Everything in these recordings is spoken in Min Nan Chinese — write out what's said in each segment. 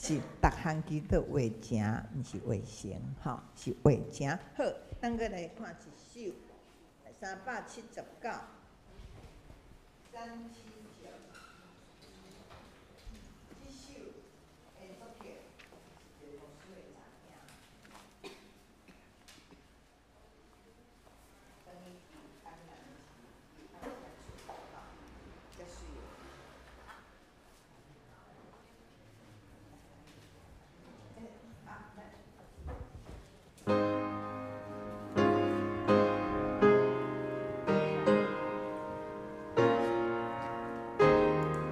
是逐項祈禱話成，毋是話成，吼，是話成。好，咱閣來看一首，379，379，這首的作曲是一個牧師的查囝。當伊佇台南時，伊愛寫出，吼，遮媠的。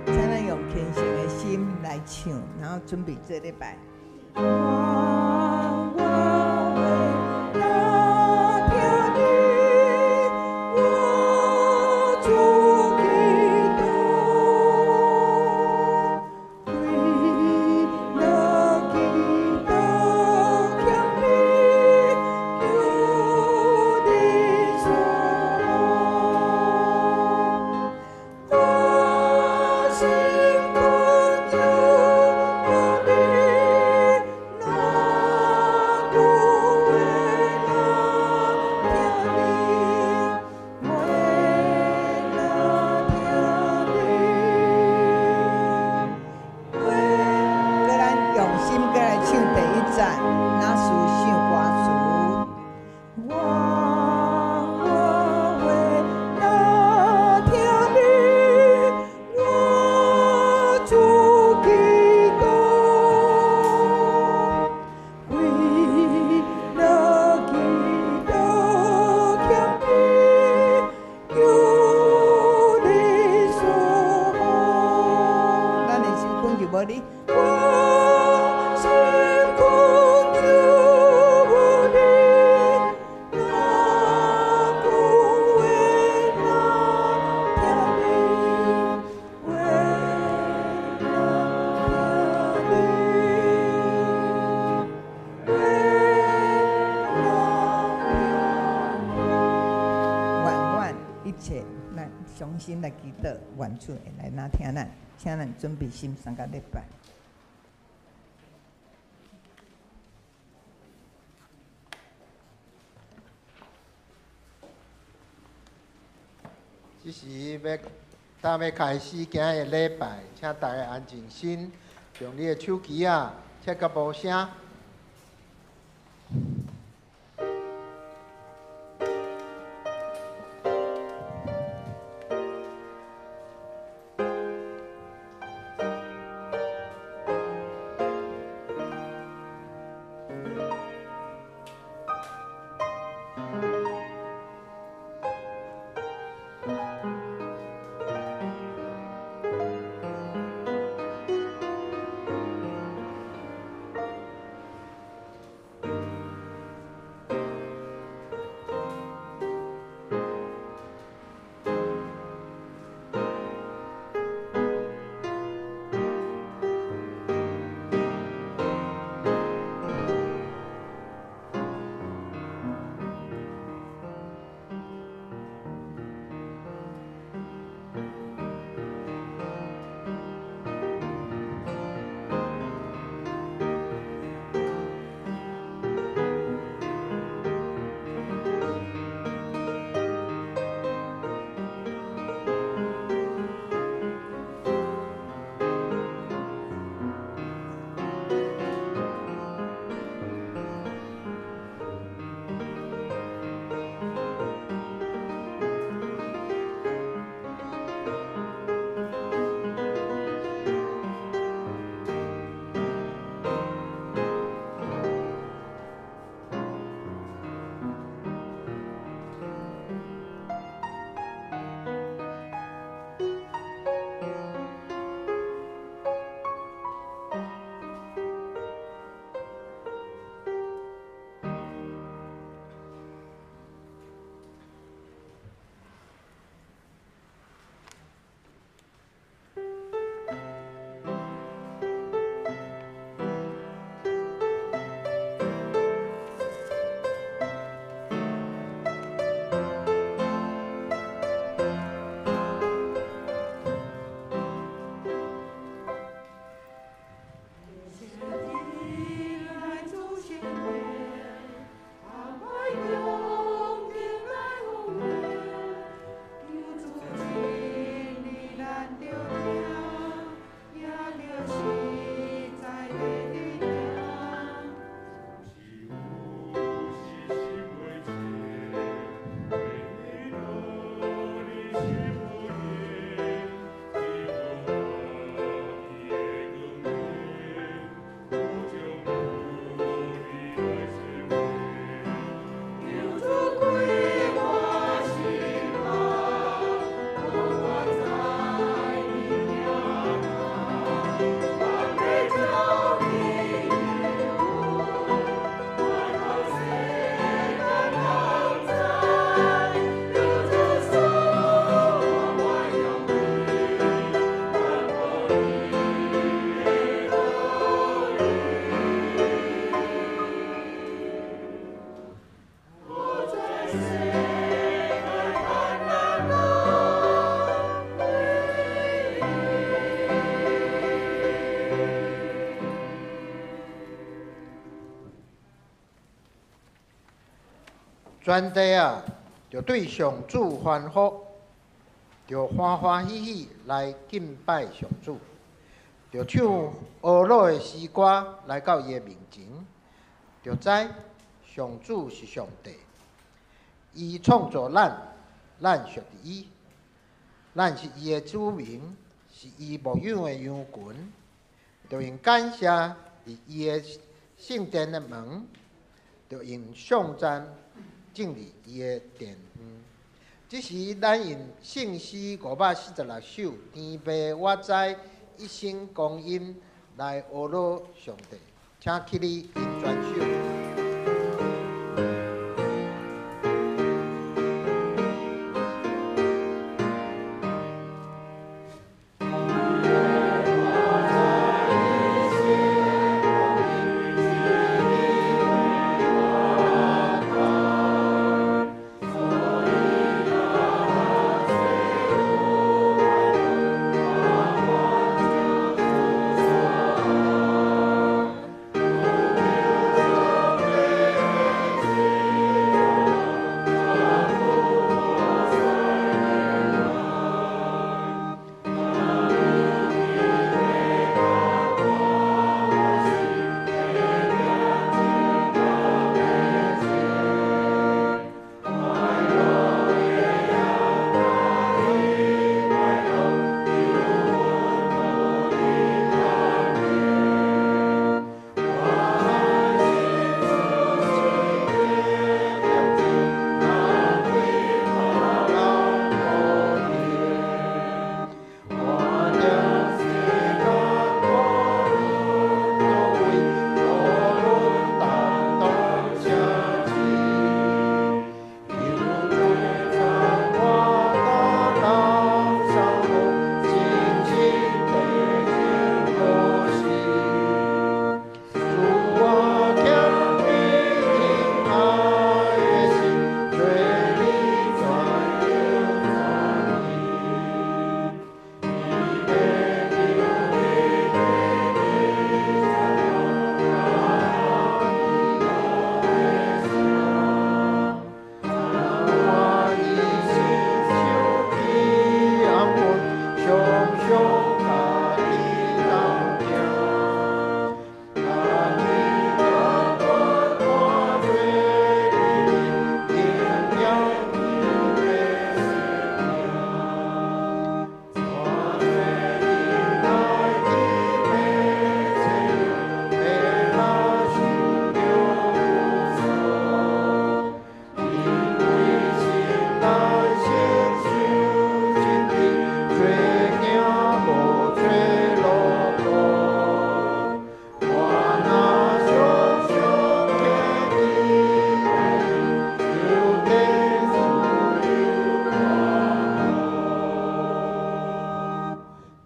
請咱用虔誠的心來唱，然後準備做禮拜。願我話若聽你，我主基督，為了基督謙卑，求你賜福。我心懇求你，若久話若聽你，話若聽你，話。閣咱用心閣來唱第一節，若思想歌詞。願我話若聽你，我主基督，為了基督謙卑，求你賜福。咱的心懇求無你，我心懇求你，若久話若聽你，話若聽你，話若聽你。願阮一切咱相信來祈禱，願主會來聆聽咱，請咱準備心三個禮拜。這時欲當欲開始今日禮拜，請大家安靜心，用你的手機仔切較無聲。全地啊，著對上主歡呼，著歡歡喜喜來敬拜上主，著唱呵咾的詩歌來到伊的面前，著知上主是上帝，伊創造咱，咱屬佇伊，咱是伊的子民，是伊牧養的羊群，著用感謝佇伊的聖殿的門，著用頌讚進入伊的殿園。這時，咱用聖詩546首，甜蜜我知一生光陰來呵咾上帝，請起立用全首。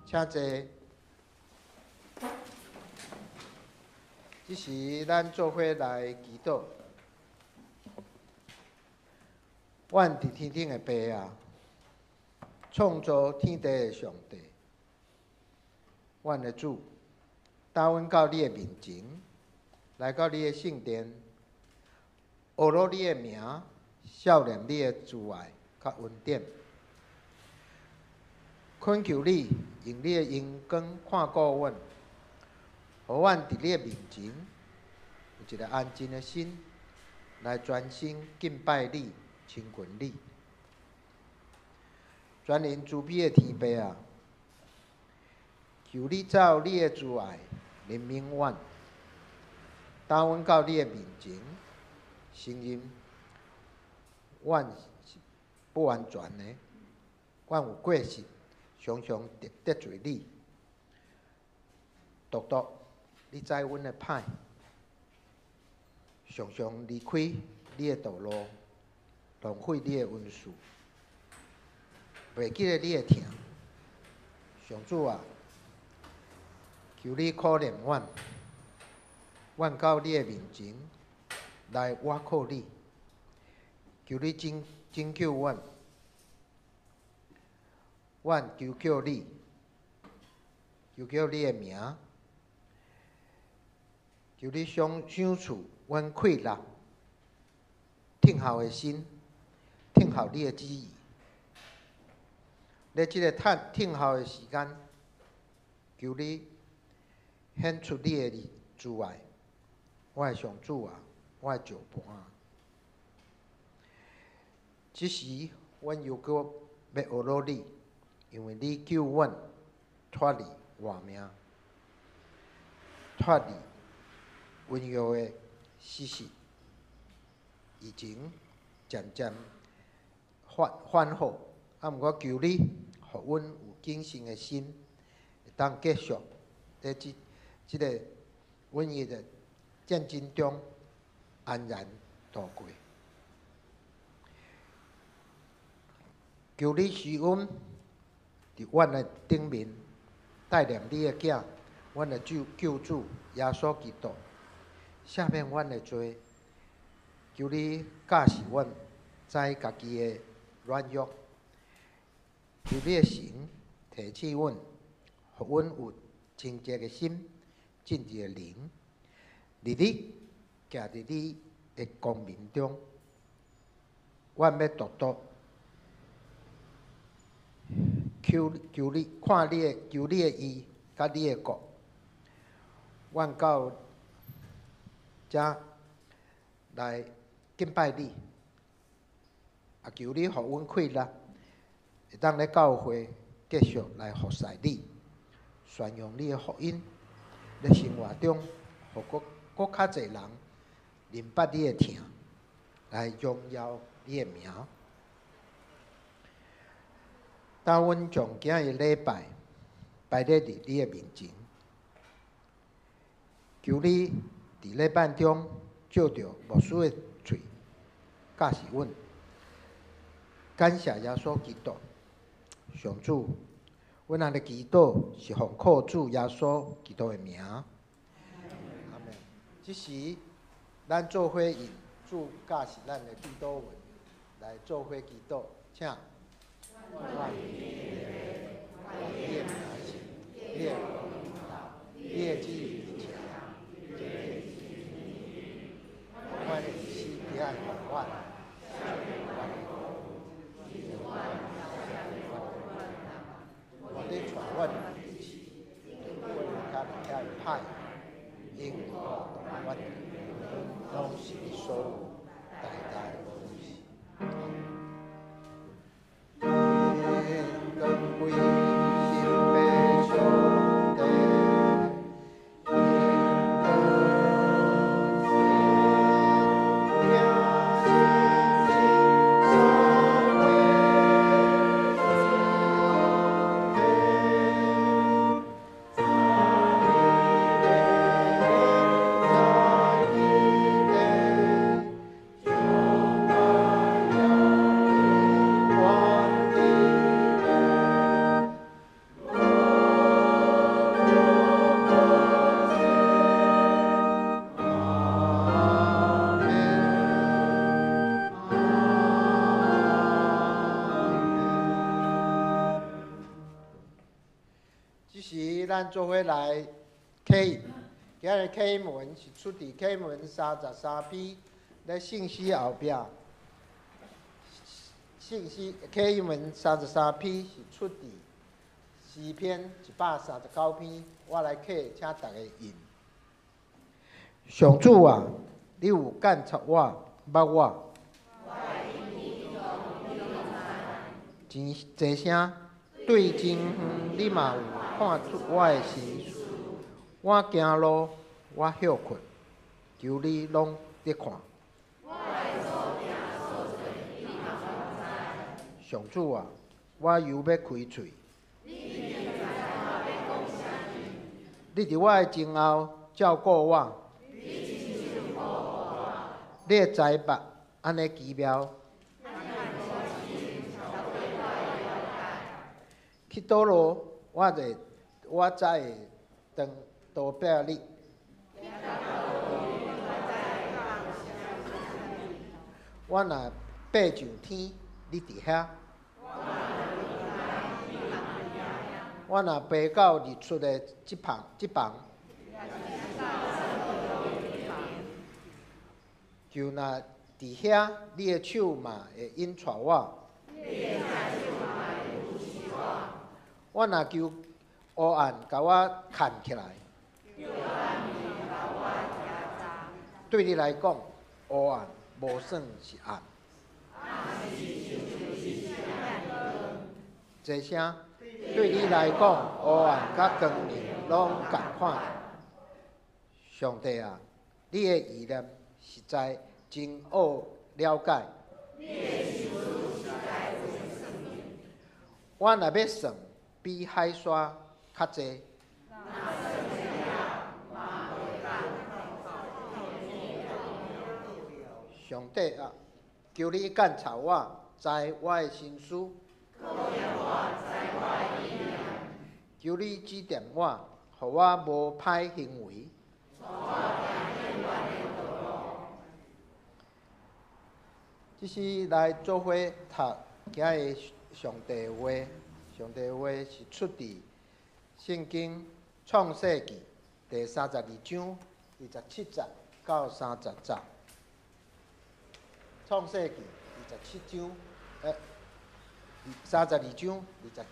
請坐。這時，咱做伙來祈禱。阮佇天頂的父啊，創造天地的上帝，阮的主，帶阮到你的面前，來到你的聖殿，呵咾你的名，數念你的慈愛佮恩典。懇求你用你的榮光看顧阮，予阮佇你的面前有一个安靜的心，來專心敬拜你、親近你。全能慈悲的天父啊，求你照你的慈愛憐憫阮，帶阮到你的面前，承認阮是不完全的，阮有過失。常常得罪你，獨獨你知阮的歹，常常離開你的道路，浪費你的恩賜，袂記得你的疼。上主啊，求你可憐阮，阮到你的面前來倚靠你，求你拯救阮。阮求叫你，求叫你的名，求你賞賜阮氣力、體聽候的心，聽候你的旨意。咧，這个聽候的時間，求你顯出你的慈愛，我的上主啊，我的石磐啊。這時，阮猶閣欲呵咾你，因為你救阮脫離活命，脫離瘟疫的死死，疫情漸漸緩好。啊，毋過求你，予阮有謹慎的心，會當繼續佇這個瘟疫的戰爭中安然度過。求你使阮佇阮的頂面帶領你的囝，阮的救主耶穌基督，赦免阮的罪。求你教示阮知家己的軟弱。求你的神提醒阮，予阮有清潔的心、正直的靈，日日行佇你的光明中。阮欲獨獨求你看你的，求你的義佮你的國。阮到遮來敬拜你，也求你予阮氣力，會當咧教會繼續來服侍你，宣揚你的福音，咧生活中，予閣較濟人明白你的疼，來榮耀你的名。當阮將今日禮拜擺咧佇你的面前，求你佇禮拜中借著牧師的喙教示阮。感謝耶穌基督，上主，阮按呢祈禱是奉靠主耶穌基督的名。阿們。這時，咱做伙用主教示咱的祈禱文來做伙祈禱，請。願你的名聖，你的國臨到，你的旨意成，阮的死伫愛還阮。我咧帶阮去，阮較遐歹，永遠阮攏是你所有，代代如是。天光歸心的上帝，天光聽信心所這時，咱做伙來啟印。今日啟印文是出佇啟印文33篇，咧聖詩後壁。聖詩啟印文三十三篇是出佇詩篇139篇。我來啟，請大家印。上主啊，你有鑒察我，捌我。真濟聲，對真遠，你嘛有看出我的心思。我行路，我歇睏，求你攏佇看。上主啊，我猶欲開喙。你佇我的前後照顧我。你的才目按呢奇妙。去佗落，我才會當逃避你。我若爬上天，你佇遐；我若爬到日出的這旁，就若佇遐，你的手嘛會引帶我。我若求黑暗共我崁起來，對你來講，黑暗無算是暗。濟聲，對你來講，黑暗佮光明攏仝款。上帝啊，你的意念實在真奧了解。我若欲算，比海沙較濟。上帝啊，求你鑒察我，知我的心思。求你指點我，予我無歹行為。這是來做伙讀今日上帝話，上帝話是出佇聖經創世記第32章27節到30節。創世記27章，32章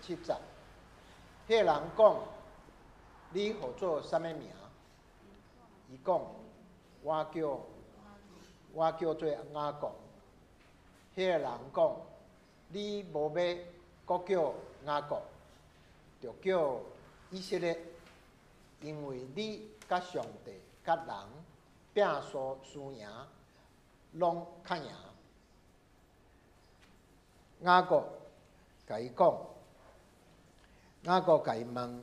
27節。彼個人講：你號做啥物名？伊講：我叫做雅各。彼個人講：你無欲閣叫雅各，著叫以色列，因為你佮上帝佮人拚輸輸贏，攏較贏。雅各共伊講，雅各共伊問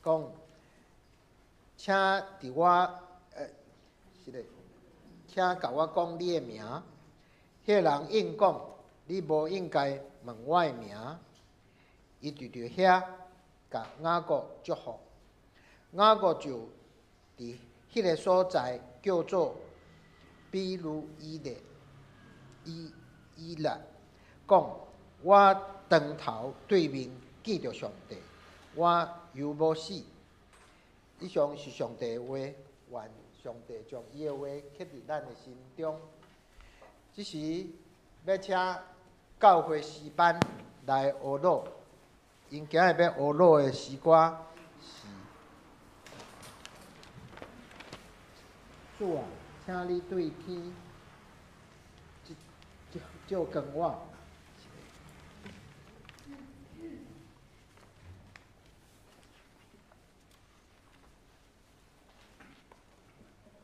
講，請佇我，是咧，請共我講你的名。彼個人應講：你無應該問我的名。伊就佇遐共雅各祝福，雅各就佇彼个所在叫做比魯伊勒，伊伊勒講：我當頭對面見著上帝，我猶無死。以上是上帝的話，願上帝將伊的話刻佇咱的心中。這時欲請教會詩班來學魯，𪜶今日欲學魯的詩歌是：主啊，請你對天照光我。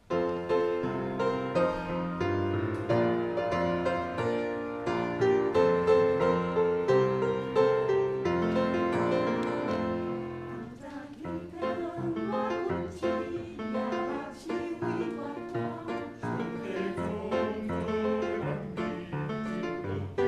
上帝創造的萬物真好聽。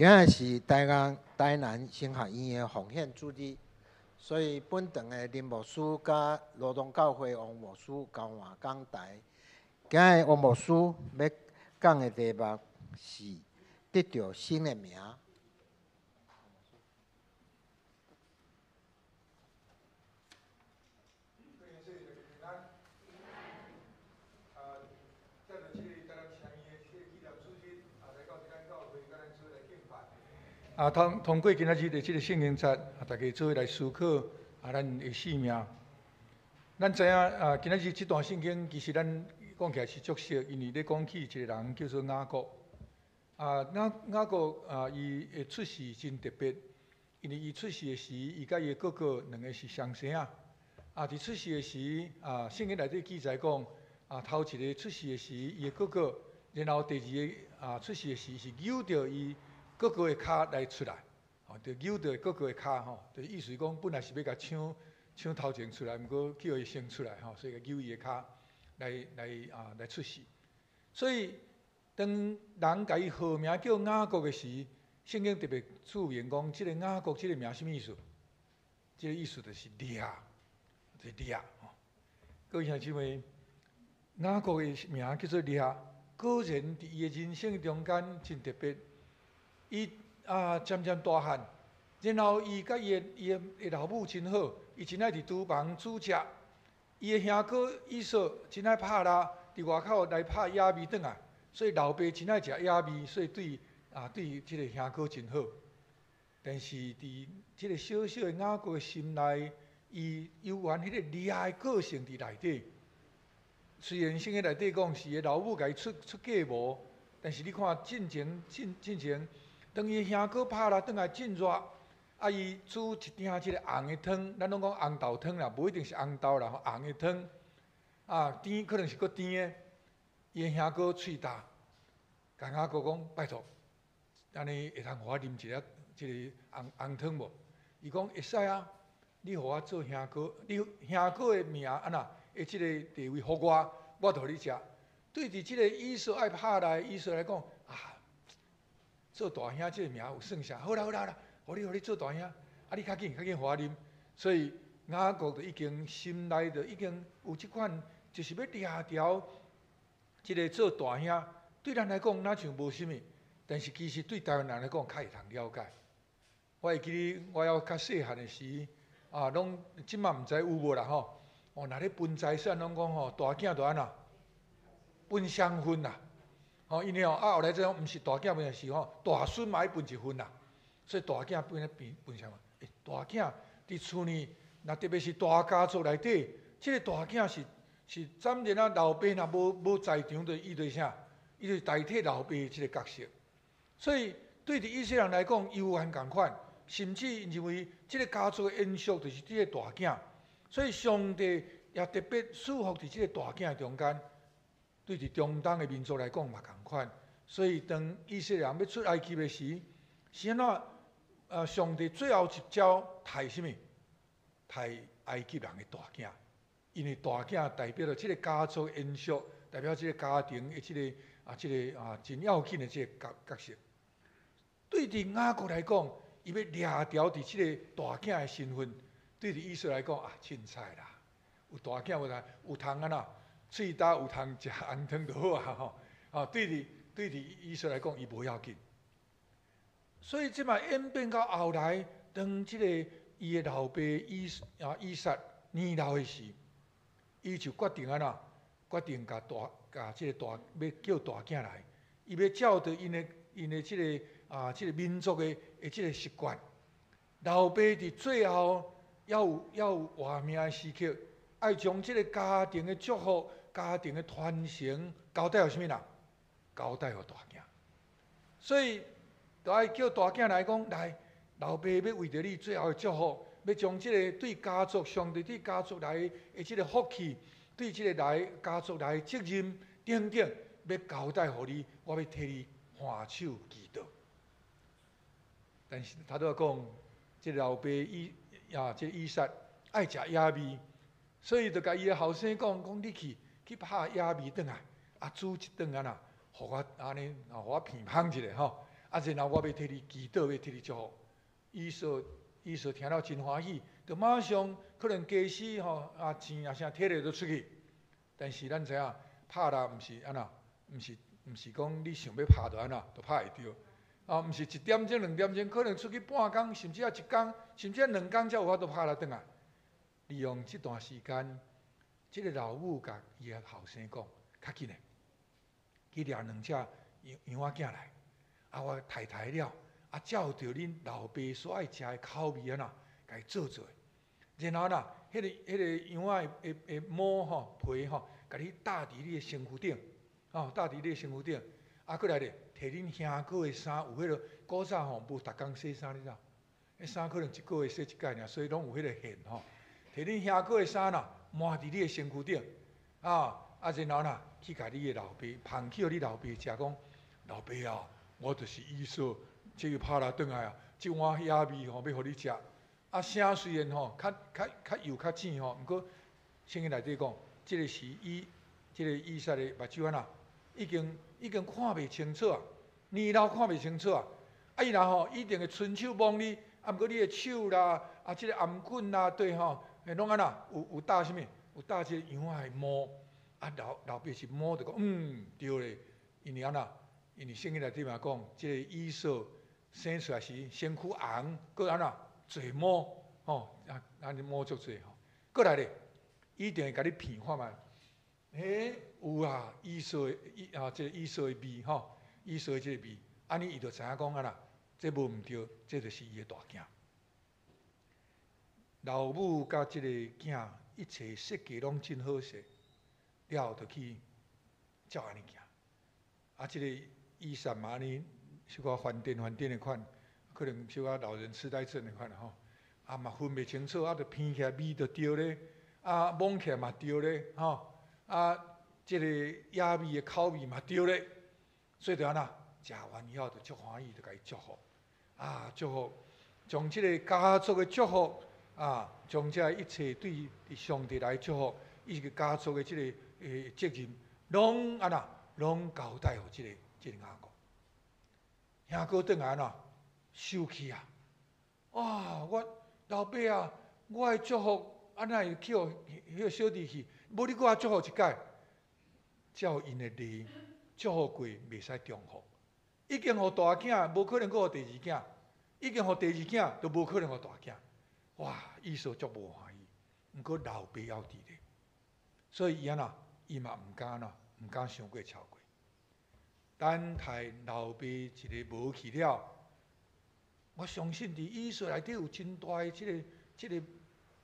今仔是台南台南神學院的奉獻主日，所以本堂的林牧師佮羅東教會王牧師交換講台。今仔王牧師欲講的題目是得著新的名。啊，通通過今仔日的這个聖經節，啊，大家做伙來思考啊，咱的生命。咱知影啊，今仔日這段聖經其實咱講起來是足熟，因為咧講起一個人叫做雅各。啊，雅雅各啊，伊的出世真特別，因為伊出世的時，伊佮伊的哥哥兩个是雙生仔。啊，佇出世的時，啊，聖經內底記載講，啊，頭一个出世的時，伊的哥哥，然後第二个啊出世的時是扭著伊哥哥的跤來出來，吼，就扭著哥哥的跤吼，就意思講本來是欲共搶搶頭前出來，毋過叫伊先出來吼，所以扭伊的跤來來啊來出世。所以當人共伊號名叫雅各的時，聖經特別註明講，這个雅各這个名啥物意思？這个意思就是掠，就是掠吼。各位兄弟姊妹，雅各的名叫做掠，果然佇伊的人生中間真特別。伊啊漸漸大漢，然後伊佮伊的伊的伊老母真好，伊真愛佇廚房煮食。伊的兄哥以掃真愛拍獵，佇外口來拍野味轉來，所以老爸真愛食野味，所以對啊對這个兄哥真好。但是佇這个小小的雅各的心內，伊猶原彼个掠的個性佇內底。雖然聖經內底講是伊老母共伊出出計謀，但是你看進前進進前。當伊兄哥拍獵轉來真熱，啊！伊煮一鼎這个紅的湯，咱攏講紅豆湯啦，無一定是紅豆啦，紅的湯，啊，甜可能是閣甜的。伊的兄哥喙焦，共雅各講：拜託，按呢會通予我啉一下這个紅紅湯無？伊講會使啊，你予我做兄哥，你兄哥的名按怎？的這个地位予我，我就予你食。對佇這个以掃愛拍獵，以掃來講啊。做大兄這个名有算啥？好啦好啦好啦，予你予你做大兄，啊你較緊較緊予我啉。所以雅各就已經心內就已經有這款，就是欲掠著這个做大兄。對咱來講，若像無啥物，但是其實對台灣人來講，較會通了解。我會記得我猶較細漢的時，啊，攏這馬毋知有無啦吼。哦，若咧分財產，攏講吼，大囝就按怎分雙份啦。吼，因為吼，啊後來這種毋是大囝分，是吼大孫嘛愛分一份啦，所以大囝分咧變分啥物？欸，大囝佇厝裡，若特別是大家族內底，這个大囝是是暫時啊，老爸若無無在場，就伊就是啥？伊就代替老爸這个角色。所以對佇以色列人來講，猶原仝款，甚至認為這个家族的延續就是這个大囝，所以上帝也特別賜福佇這个大囝中間。對佇中東的民族來講嘛仝款，所以當以色列人欲出埃及的時，是按怎？上帝最後一招刣啥物？刣埃及人的大囝，因為大囝代表著這个家族延續，代表這个家庭的這个啊，這个啊真要緊的這个角角色。對佇雅各來講，伊欲掠著佇這个大囝的身份；對佇以掃來講啊，凊彩啦，有大囝無啦，有通按怎？喙焦有通食紅湯就好啊吼！啊，對佇對佇以掃來講，伊無要緊。所以這馬演變到後來，當這個伊的老爸以啊以撒年老的時，伊就決定按怎？決定共大共這個大欲叫大囝來，伊欲照著𪜶的𪜶的這个啊這个民族的的這个習慣。老爸佇最後猶有猶有活命的時刻，愛將這个家庭的祝福、家庭的傳承交代予啥物人？交代予大囝。所以，就愛叫大囝來講，來，老爸欲為著你最後的祝福，欲將這个對家族、上帝對家族來的這个福氣，對這个來家族來的責任等等，欲交代予你，我欲替你還手祈禱。但是頭拄仔講，這个老爸以啊，這个以撒愛食野味，所以就共伊的後生講，講你去去拍野味轉來，啊煮一頓按怎，予我按呢，予我品嘗一下吼。啊，然後我欲替你祈禱，欲替你祝福。以掃以掃聽了真歡喜，就馬上可能家私吼啊錢啊啥提咧就出去。但是咱知影拍獵毋是按怎，毋是講你想欲拍就按怎，就拍會著。啊，毋是一點鐘、兩點鐘，可能出去半工，甚至啊一工，甚至啊兩工才有法度拍獵轉來。利用這段時間，這個老母共伊的後生講，較緊的，去掠兩隻羊羊仔囝來，啊，我刣刣了，啊，照著恁老爸所愛食的口味按怎，共伊做做。然後啦，彼個羊仔的毛吼皮吼，共你搭佇你的身軀頂，吼，搭佇你的身軀頂。啊，閣來咧，提恁兄哥的衫，有彼個古早吼無逐工洗衫，你知？彼衫可能一個月洗一擺爾，所以攏有彼個汗吼。提恁兄哥的衫啦，抹佇你的身軀頂，啊啊，然後啦，去共你的老爸，捧去予你老爸食，講老爸啊，我就是以掃，這個拍獵轉來啊，這碗野味吼，欲予你食。啊，聲雖然吼，較較較幼較淺吼，毋過聖經內底講，這個是以這個以撒的目睭按怎，已經看袂清楚啊，年老看袂清楚啊。啊，伊若吼一定會伸手摸你，啊，毋過你的手啦，啊，這個頷頸啦，對吼，攏按怎？有搭啥物？有搭這個羊仔的毛。啊，老老爸是摸著講，嗯，對咧，因為按怎？因為聖經內底嘛講，這個以掃生出來時身軀紅，閣按怎？濟毛，吼，啊，按呢毛足濟吼。閣來咧，一定會共你鼻看覓。欸，有啊，以掃的以啊，這個以掃的味吼，以掃的這個味，按呢伊就知影講按怎，這無毋對，這就是伊的大囝。老母佮這個囝一切設計攏真好勢，了後就去照按呢行。啊，這個以撒嘛按呢小可翻顛翻顛的款，可能小可老人痴呆症的款吼，啊嘛分袂清楚，啊就鼻起來味就對咧，啊摸起來嘛對咧，吼。啊，這個野味的口味嘛對咧，所以就按怎，食完以後就足歡喜，就共伊祝福。啊，祝福，將這個家族的祝福，啊，將這一切對上帝來祝福，伊個家族的這個責任，攏按怎，攏交代予這個雅各。兄哥轉來按怎，生氣啊！哇，我老爸啊，我的祝福按怎會去予彼個小弟去？無你閣較祝福一擺，照𪜶的禮祝福過，袂使重複。已經予大囝，無可能閣予第二囝；已經予第二囝，就無可能予大囝。哇！以掃足無歡喜，毋過老爸猶佇咧，所以伊按怎，伊嘛毋敢怎，毋敢傷過超過。等待老爸一个無去了，我相信佇以掃內底有真大的這個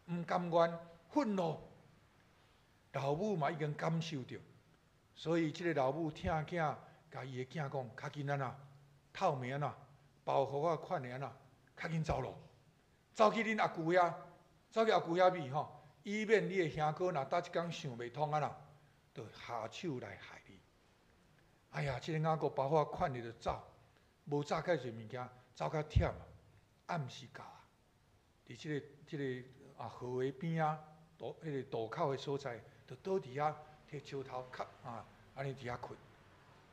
毋甘願、憤怒。老母嘛已經感受著，所以這個老母疼囝，共伊的囝講：較緊按怎，透暝按怎，包袱仔款的按怎，較緊走囉，走去恁阿舅遐，走去阿舅遐去吼，以免你的兄哥若佗一工想袂通按怎，就下手來害你。哎呀，這個雅各包袱仔款的就走，無走較濟物件，走較忝，暗時到啊，佇這個啊河的邊仔，渡彼個渡口的所在。就倒佇遐，提石頭磕啊，按呢佇遐睏。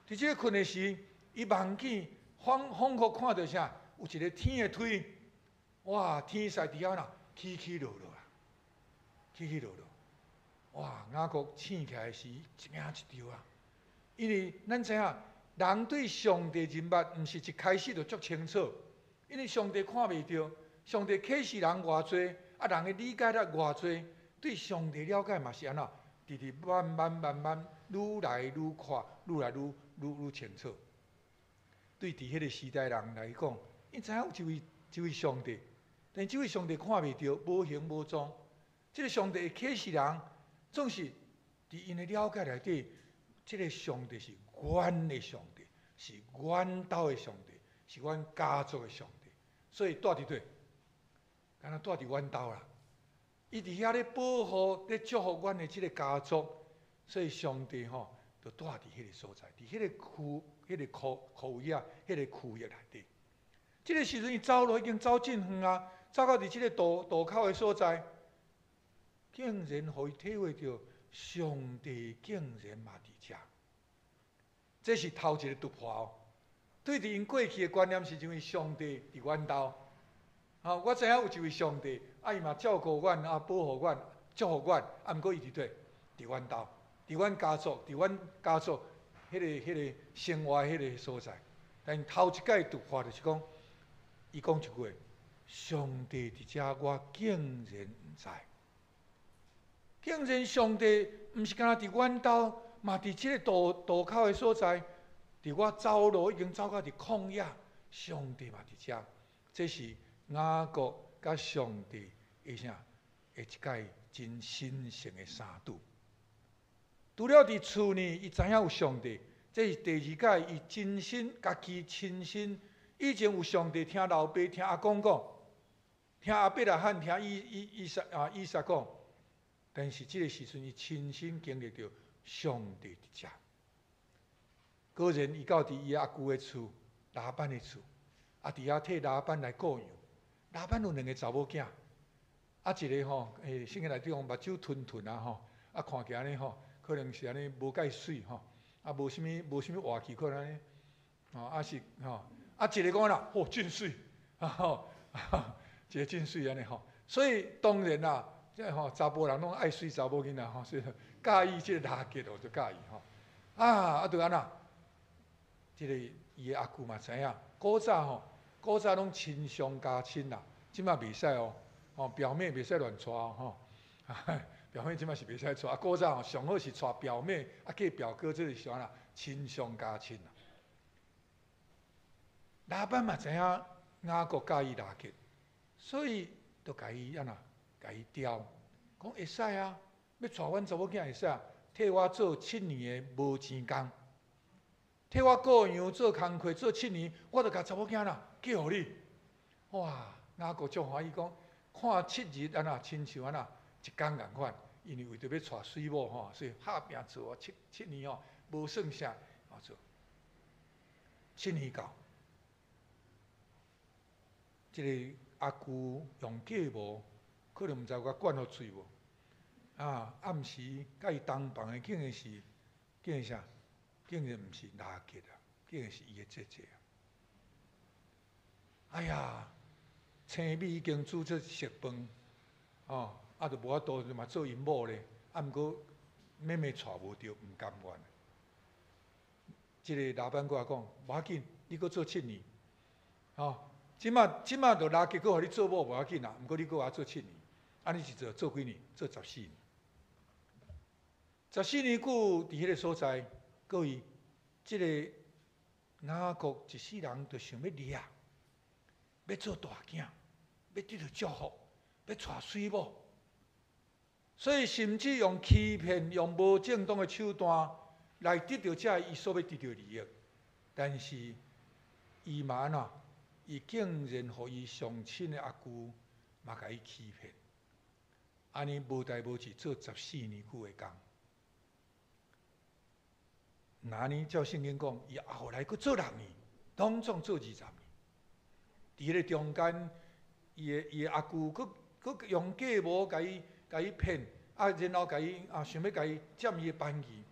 佇這个睏的時，伊夢見彷彷彿看著啥？有一個天的梯，哇！天使佇遐啦，起起落落啊，起起落落。哇！雅各醒起來時，一驚一跳啊！因為咱知影，人對上帝認捌，毋是一開始就足清楚，因為上帝看袂著，上帝啟示人偌濟，啊，人的理解力偌濟，對上帝了解嘛是按怎？直直慢慢慢慢，愈來愈闊，愈來愈愈愈清楚。對佇彼個時代人來講，𪜶知影有一位上帝，但這位上帝看袂著，無形無狀。這個上帝會啟示人，總是佇𪜶的了解內底，這個上帝是阮的上帝，是阮兜的上帝，是阮家族的上帝。所以蹛佇佗，敢若蹛佇阮兜啦。伊佇遐咧保護、咧祝福阮的這個家族，所以上帝吼就蹛佇彼個所在，佇彼個區、彼個區區域啊，彼個區域內底。這個時陣，伊走路已經走真遠啊，走到佇這個渡渡口的所在，竟然予伊體會著上帝竟然嘛佇遮。這是頭一個突破哦。對佇𪜶過去的觀念是認為上帝佇阮兜，吼，我知影有一位上帝，啊，伊嘛照顧阮，啊，保護阮，祝福阮，啊，毋過伊佇佗？佇阮兜，佇阮家族，佇阮家族彼個生活彼個所在。但頭一擺突破就是講，伊講一句話：上帝佇遮，我竟然毋知。竟然上帝毋是干焦佇阮兜，嘛佇這個渡口的所在，佇我走路已經走到佇曠野，上帝嘛佇遮。這是雅各佮上帝的啥？的一擺真神聖的相拄。除了佇厝呢，伊知影有上帝，這是第二擺，伊親身家己親身以前有上帝，聽老爸聽阿公講，聽亞伯拉罕聽以以以撒啊以撒講。但是這個時陣，伊親身經歷著上帝佇遮。果然，伊到佇伊阿舅的厝，拉班的厝，啊，佇遐替拉班來顧羊。拉班有兩個查某囝，啊，一個吼，聖經內底講目睭吞吞啊吼，啊，看起來按呢吼，可能是按呢無蓋媠吼，啊，無啥物活氣，可能按呢，吼，啊是吼，啊，一個講啦，吼，真媠，啊吼，一個真媠按呢吼，所以當然啦。這吼查埔人攏愛媠查某囡仔吼，所以佮意這個拉結哦，就佮意吼。啊啊，就按怎？這個伊的阿舅嘛知影，古早吼，古早攏親上加親啦，這馬袂使哦，吼表妹袂使亂娶吼，表妹這馬是袂使娶，啊古早吼上好是娶表妹，啊嫁表哥，這是啥啦？親上加親啦。拉班嘛知影雅各佮意拉結，所以就共伊按怎？共伊刁，講會使啊，欲娶阮查某囝會使啊，替我做七年的無錢工，替我顧羊做工課做七年，我就共查某囝啦嫁予你。哇，雅各足歡喜講，看七日按怎，親像按怎一工仝款，因為為著欲娶媠某吼，所以拍拚做七年吼，無算啥，啊做。七年到，這個阿舅用計謀。可能毋知有共灌予喙無？啊，暗時佮伊同房的竟然是，竟然啥？竟然毋是拉結啊，竟然是伊的姐姐啊！哎呀，青米已經煮做熟飯，哦，啊，就無法度嘛做𪜶某咧。啊，毋過妹妹娶無著，毋甘願。這個老闆閣來講，無要緊，你閣做七年，哦，這馬就拉結閣予你做某無要緊啦，毋過你閣愛做七年。按呢一做做幾年？做十四年。十四年久，佇彼個所在，各位，這個雅各一世人就想欲掠，欲做大囝，欲得著祝福，欲娶媠某，所以甚至用欺騙、用無正當的手段來得著這伊所欲得著利益。但是，伊嘛按怎？伊竟然予伊上親的阿舅嘛共伊欺騙。按呢無代無誌做十四年久的工，若按呢照聖經講，伊後來閣做六年，總總做20年。佇彼個中間，伊的阿舅閣閣用計謀共伊騙，啊，然後共伊啊想欲共伊佔伊的便宜。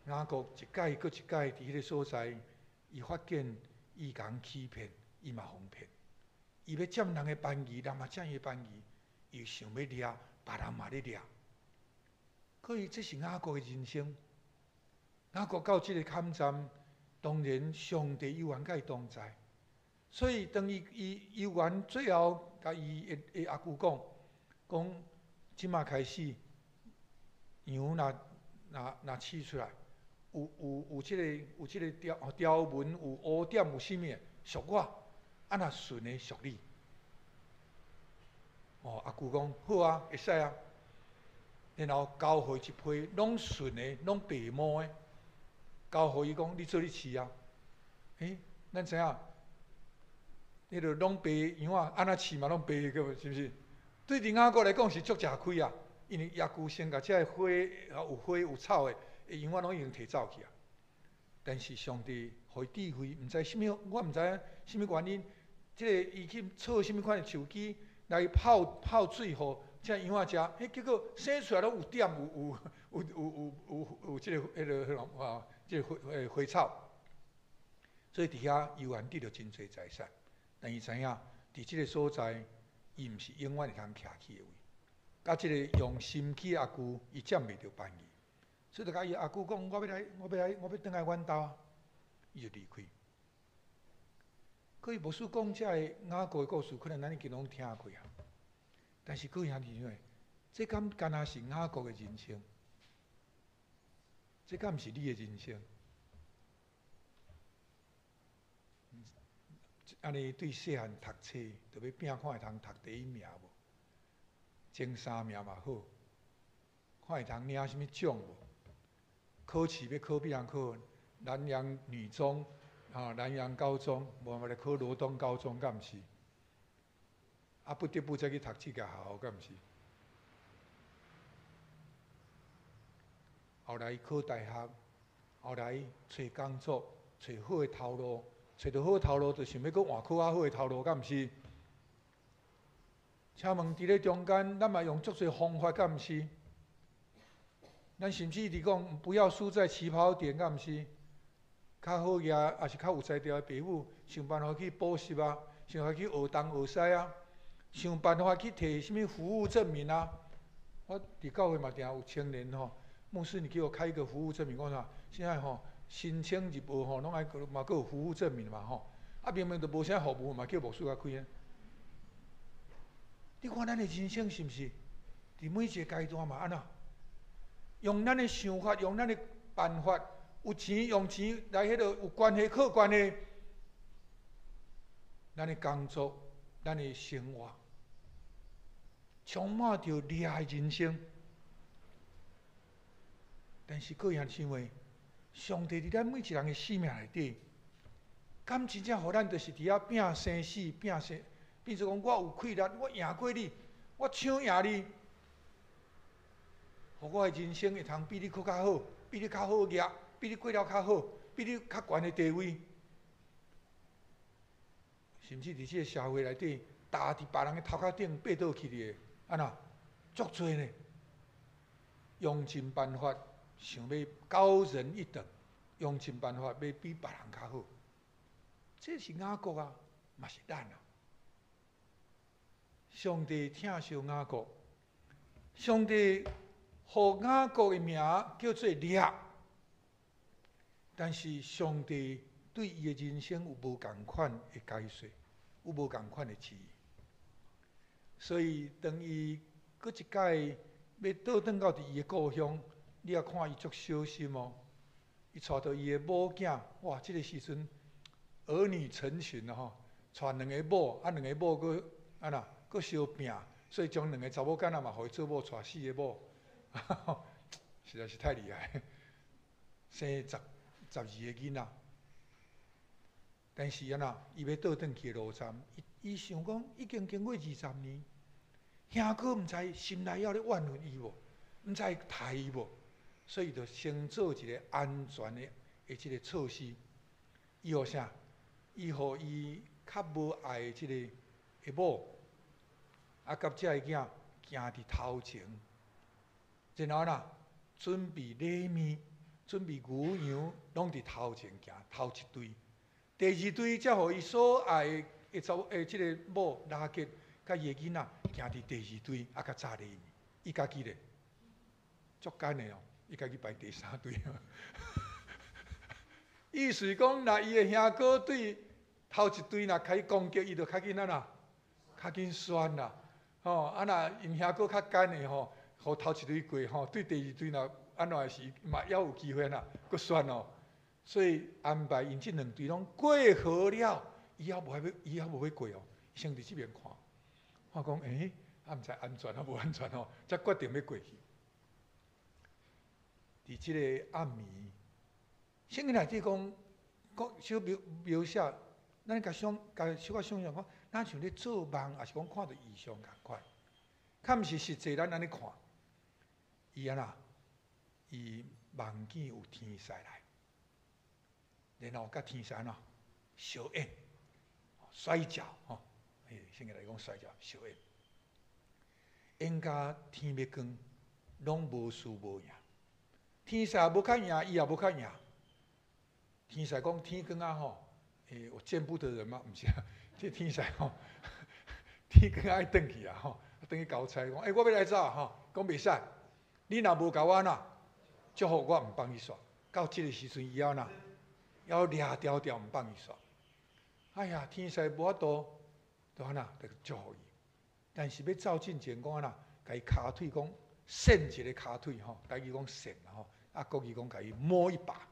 雅各一擺閣一擺佇彼個所在，伊發現伊共人欺騙，伊嘛予騙。伊欲佔人的便宜，人嘛佔伊的便宜。伊想欲掠，別人嘛咧掠。可以，這是雅各的人生。雅各到這個坎站，當然上帝猶原佮伊同在。所以當伊猶原最後共伊的阿舅講，講這馬開始，羊若飼出來，有這個條紋，有烏點，有啥物的，屬我；啊，若純的屬你。哦，阿舅講好啊，會使啊。然後交予伊一批攏純的、攏白毛的，交予伊講，你做你飼啊。欸，咱知影，彼个攏白羊仔，按怎飼嘛攏白的，是毋是？對佇雅各來講是足食虧啊，因為阿舅先共這个花有花有草的羊仔攏已經提走去啊。但是上帝予伊智慧，毋知啥物，我毋知影啥物原因，這个伊去操啥物款的手機來泡泡水予這羊仔食，彼結果生出來攏有點有這个彼个彼個啊，這個花草。所以佇遐猶原得著真濟財產。但伊知影，佇這个所在，伊毋是永遠會通徛起的位。佮這个用心機阿舅，伊佔袂著便宜，所以就共伊阿舅講：我欲來，我欲來，我欲轉來阮兜。伊就離開。各位牧師講這个雅各的故事，可能咱已經攏聽過啊。但是各位兄弟姊妹，這敢干焦是雅各的人生？這敢毋是你的人生？按呢對細漢讀冊，就欲拼看會通讀第一名無？前三名嘛好，看會通領啥物獎無？考試欲考比人考南陽女中，啊，南陽高中，無辦法來考羅東高中，敢毋是？啊，不得不才去讀這个學校，敢毋是？後來考大學，後來揣工作，揣好的頭路，揣著好的頭路，就想欲閣換較好的頭路，敢毋是？請問佇咧中間，咱嘛用足濟方法，敢毋是？咱甚至佇講不要輸在起跑點，敢毋是？較好額，抑是較有才調的爸母，想辦法去補習啊，想辦法去學東學西啊，想辦法去提啥物服務證明啊。我佇教會嘛，定有青年吼，牧師，你給我開一個服務證明，講啥？現在吼申請入學吼，攏愛嘛閣有服務證明嘛吼。啊，明明就無啥服務，嘛叫牧師共開。你看咱的人生是毋是？佇每一個階段嘛按怎？用咱的想法，用咱的辦法，有錢用錢來彼落，有關係靠關係。咱的工作，咱的生活，充滿著掠的人生。但是各樣想話，上帝佇咱每一人的生命內底，敢真正予咱就是佇遐拼生死，拼生，變做講我有氣力，我贏過你，我搶贏你，予我的人生會通比你閣較好，比你較好額，比你過了較好，比你較懸的地位，甚至佇這个社會內底，踏佇別人的頭殼頂爬倒去的，按怎？足濟呢，用盡辦法想欲高人一等，用盡辦法欲比別人較好，這是雅各啊，嘛是咱啊。上帝疼惜雅各，上帝予雅各的名叫做掠，但是上帝對伊的人生有無仝款的解說，有無仝款的旨意。所以當伊閣一擺欲倒轉到佇伊的故鄉，你也看伊足小心哦。伊帶著伊的某囝，哇！這个時陣兒女成群啊吼，帶兩个某，啊兩个某閣按怎閣相拚，所以將兩个查某囡仔嘛，予伊做某，帶四个某，實在是太厲害，生十二个囡仔。但是按怎，伊欲倒轉去的路站，伊想講已經經過20年，兄哥毋知心內猶咧怨恨伊無，毋知會刣伊無，所以就先做一个安全的這个措施。伊予啥？伊予伊較無愛的這个的某，啊，佮這个囝行佇頭前，然後啦，準備禮物，準備牛羊，攏佇頭前行，頭一隊。第二隊才予伊所愛的查的這个某拉結，佮伊的囡仔行佇第二隊，啊，較早禮物。伊家己咧，足簡的哦，伊家己排第三隊。意思講，若伊的兄哥對頭一隊若開始攻擊，伊就較緊按怎，較緊選啦。吼，啊若𪜶兄哥較簡的吼，予頭一隊過吼，對第二隊若按怎的時，嘛猶有機會啦，閣選哦。所以安排𪜶這兩隊攏過河了，伊猶無愛欲，伊猶無欲過哦，先佇這邊看，看講，欸，啊毋知安全抑無安全哦，才決定欲過去。佇這个暗暝，聖經內底講，講小描描寫，咱共想，共小可想像講，咱像咧做夢，抑是講看著異象仝款，較毋是實際咱按呢看。伊按怎？伊夢見有天使來，然後佮天使按怎相應，摔跤吼，聖經來講摔跤相應，應甲天欲光，攏無輸無贏。天使無較贏，伊也無較贏。天使講天光啊吼，欸，我見不得人嗎？毋是啊，這天使吼，天光愛轉去啊吼，轉去交差講，欸，我欲來走吼，講袂使，你若無共我按怎祝福，我毋放你煞。到這个時陣伊猶若，猶掠牢牢毋放伊煞。哎呀，天使無法度，就按怎，就祝福伊。但是欲走進前講按怎，共伊跤腿講，扇一个跤腿吼，台語講扇吼，啊國語講共伊摸一把。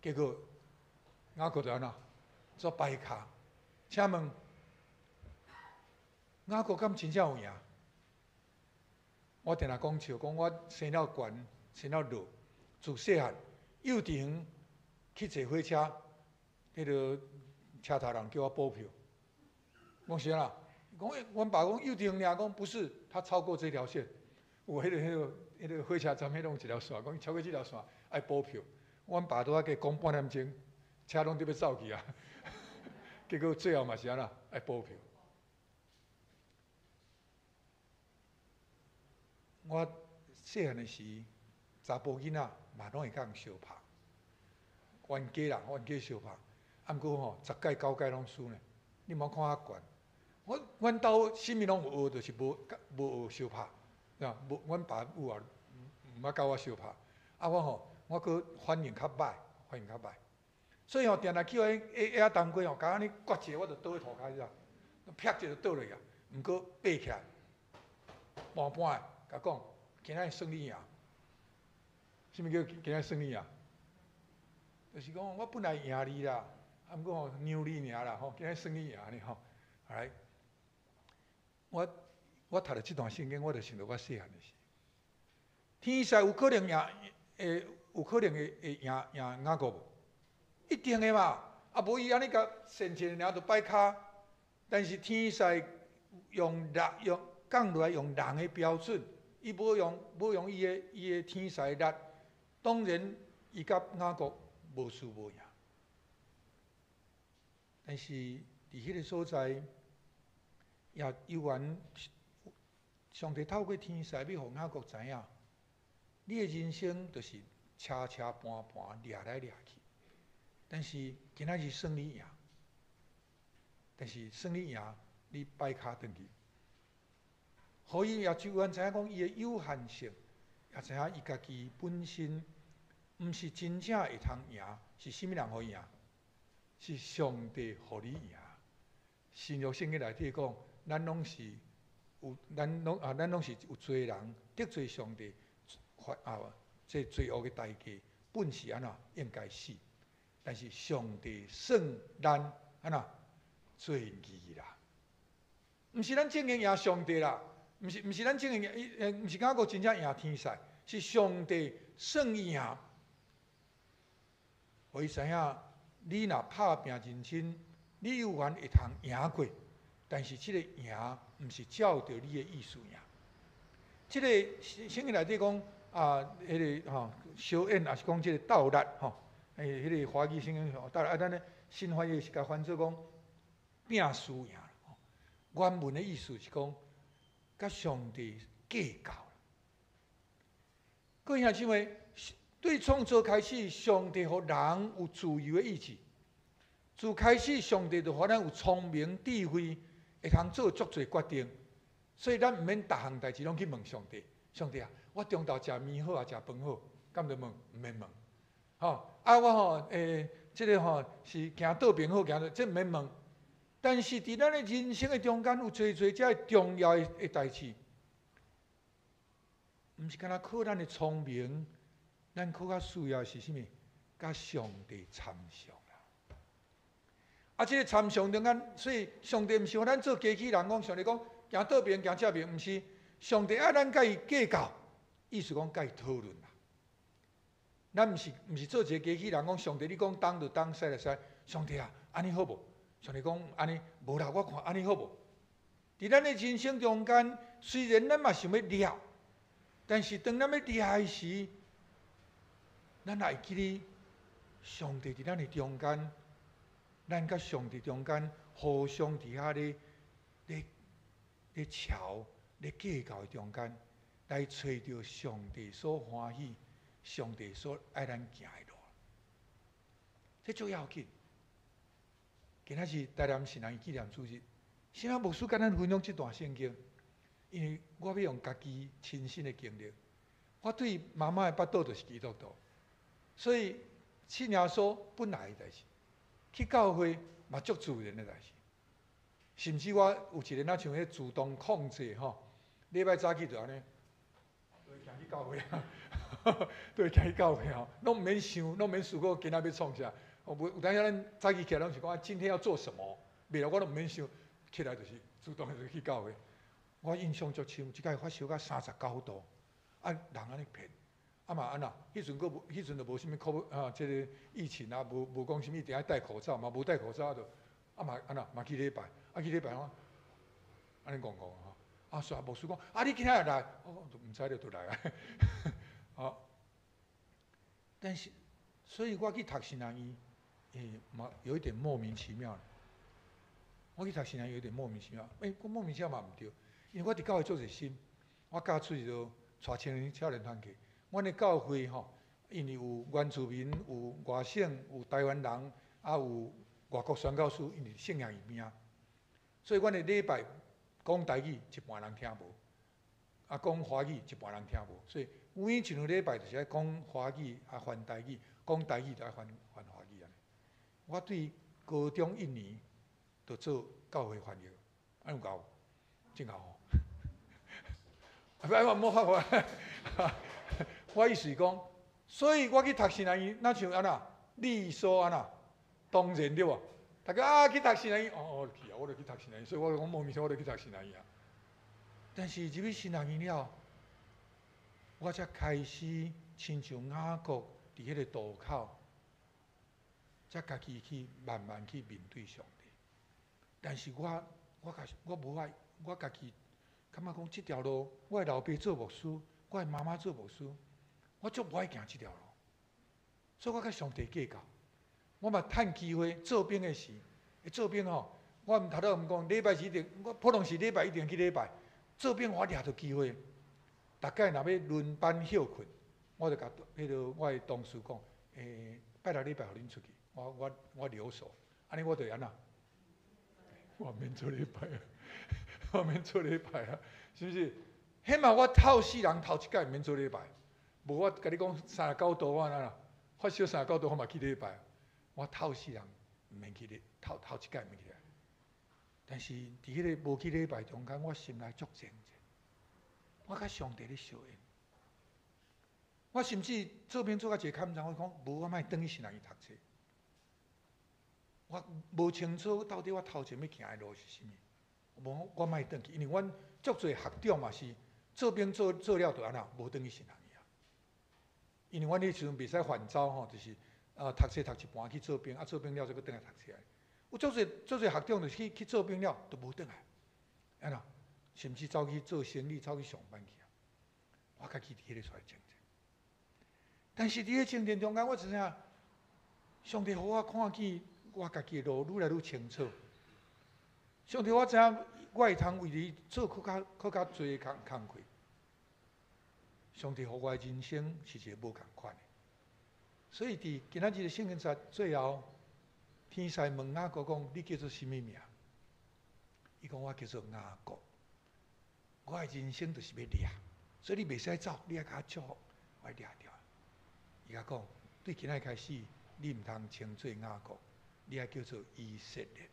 結果雅各就按怎，做掰跤。請問雅各敢真正有贏？我定定講笑，講我生了懸，生了弱，自細漢幼稚園去坐火車，彼个車頭人叫我補票。講啥啦？講阮爸講幼稚園爾，講不是，他超過這條線。有彼個火車站彼攏有一條線，講超過這條線愛補票。阮爸拄仔計講半點鐘，車攏佇欲走去啊。結果最後嘛是按怎，愛補票。我細漢的時，查埔囡仔嘛攏會共人相拍，冤家啦，冤家相拍。啊，毋過吼，十擺九擺攏輸呢。你莫看我懸，我阮兜啥物攏有學，就是無無學相拍。啊，無阮爸母啊，毋捌教我相拍。啊，我吼，我閣反應較歹，反應較歹。所以吼，定定去予彼遐當過吼，共按呢橛一下，我就倒去塗跤爾，啪一下就倒落去啊。毋過爬起來，半半的，共講，今仔日算你贏。啥物叫今仔日算你贏？就是講我本來贏你啦，啊，毋過吼讓你爾啦吼，今仔日算你贏呢吼。來，我讀著這段聖經，我就想著我細漢的時。天使有可能贏，會有可能會會贏贏雅各無？一定的嘛，啊無伊按呢共扇一下爾就掰跤。但是天使用力用降落來用人的標準，伊無用伊的天使力，當然伊佮雅各無輸無贏。但是佇彼个所在，也猶原上帝透過天使欲予雅各知影，你的人生就是車車盤盤掠來掠去。但是今仔日算你贏，但是算你贏，你掰跤轉去。予伊也就原知影講伊的有限性，也知影伊家己本身毋是真正會通贏，是啥物人予伊贏？是上帝予你贏。新約聖經內底講，咱攏是有，咱攏啊，咱攏是有罪人，得罪上帝，犯啊，這罪惡的代價本是按怎應該死。但是上帝算咱按怎做義啦，毋是咱正經贏上帝啦，毋是咱正經贏，毋是雅各真正贏天使，是上帝算伊贏。予伊知影，你若拍拚認真，你猶原會通贏過，但是這个贏毋是照著你的意思贏。這个聖經內底講啊，彼个吼相演，抑是講這个鬥力吼。欸，彼个華語聖經吼，鬥力啊，咱咧新翻譯是共翻做講拼輸贏。原文的意思是講，佮上帝計較。各位兄弟姊妹，對創造開始，上帝予人有自由的意志。自開始，上帝就予咱有聰明智慧，會通做足濟決定。所以咱毋免逐項代誌攏去問上帝。上帝啊，我中晝食麵好抑食飯好？敢著問？毋免問。吼啊！我吼，欸，這个吼是行倒邊好，行這毋免問。但是佇咱的人生的中間，有濟濟遮重要的代誌，毋是干焦靠咱的聰明，咱閣較需要的是啥物？佮上帝參詳啦。啊，這个參詳中間，所以上帝毋是予咱做機器人，講上帝講行倒邊行正邊，毋是上帝愛咱佮伊計較，意思講佮伊討論啦。咱毋是做一个機器人，講上帝你講東就東，西就西。上帝啊，按呢好無？上帝講按呢無啦，我看按呢好無？佇咱的人生中間，雖然咱嘛想欲掠，但是當咱欲掠的時，咱也會記得上帝佇咱的中間，咱佮上帝中間互相佇遐咧咧咧吵、咧計較的中間，來揣著上帝所歡喜、上帝所愛咱行的路。這足要緊。今仔是台南神學院紀念主日，啥牧師佮咱分享這段聖經？因為我欲用家己親身的經歷，我對媽媽的腹肚就是基督徒，所以信耶穌本來的代誌，去教會嘛足自然的代誌。甚至我有一个若像彼自動控制吼，禮拜早起就按呢，就會行去教會啊，就會行去教會吼，攏毋免想，攏免思考今仔欲創啥。無有當時咱早起起來攏是講今天要做什麼，袂啦，我攏毋免想，起來就是自動就去教會。我印象足深，這擺發燒到39度，啊人按呢騙，啊嘛按怎？彼陣閣無，彼陣就無啥物 COVID 啊，這个疫情啊，無無講啥物一定愛戴口罩嘛，無戴口罩就啊嘛按怎嘛去禮拜，啊去禮拜我按呢戇戇吼，啊煞牧師講，啊你今仔日來，我講毋知咧就來啊，好，但是所以我去讀神學院，嘛有一點莫名其妙。我去讀神學院有點莫名其妙，欸，我莫名其妙嘛毋對，因為我佇教會足熱心，我教出去就帶青年少年團契，阮的教會吼，因為有原住民、有外省、有台灣人，啊有外國宣教師，因為聖靈伊邊，所以阮的禮拜講台語一半人聽無，啊講華語一半人聽無，所以每一場禮拜就是愛講華語啊翻台語，講台語就愛翻翻華語按呢。我對高中一年就做教會翻譯，按呢有夠，真𠢕吼。啊，不，莫發我，我意思是講，所以我去讀神學院，若像按怎理所按怎當然對無？大家啊去讀神學院，哦哦去啊，我就去讀神學院，所以我講莫名其妙我就去讀神學院啊。但是入去神學院了，我才開始親像雅各佇彼個渡口，才家己去慢慢去面對上帝。但是我我家我無愛，我家己感覺講這條路，我的老爸做牧師，我的媽媽做牧師，我足無愛行這條路，所以我佮上帝計較。我嘛趁機會做兵的時，做兵吼，我毋頭拄毋講禮拜四一定，我普通是禮拜一定去禮拜。做兵我掠著機會，逐擺若欲輪班歇睏，我就共彼个我的同事講，拜六禮拜予恁出去，我我我留守，按呢我就按怎？我免做禮拜啊，我免做禮拜啊，是毋是？彼嘛我透死人頭一擺免做禮拜，無我共你講39度我按怎？發燒三十九度我嘛去禮拜，我透死人毋免去禮，頭頭一擺毋免去禮。但是佇彼个無去禮拜中間，我心內足靜者，我佮上帝咧相應。我甚至做兵做到一个坎站，我講無我莫轉去神學院讀冊。我無清楚到底我頭前欲行的路是啥物，無我莫轉去，因為阮足濟學長嘛是做兵做做了就按怎無轉去神學院啊。因為阮彼時陣袂使反走吼，就是啊讀冊讀一半去做兵，啊做兵了再閣轉來讀冊。有足濟足濟學長就是去去做兵了，就無轉來，按怎？甚至走去做生意，走去上班去啊。我家己佇彼个出來掙扎，但是佇彼掙扎中間，我知影上帝予我看見我家己的路愈來愈清楚。上帝，我知影我會通為你做閣較閣較濟工工課。上帝予我的人生是一个無仝款的，所以佇今仔日的聖經節最後，天使問雅各講：你叫做啥物名？伊講我叫做雅各。我的人生就是欲掠，所以你袂使走，你愛共我祝福，我掠著。伊共講，對今仔日開始，你毋通稱做雅各，你愛叫做以色列，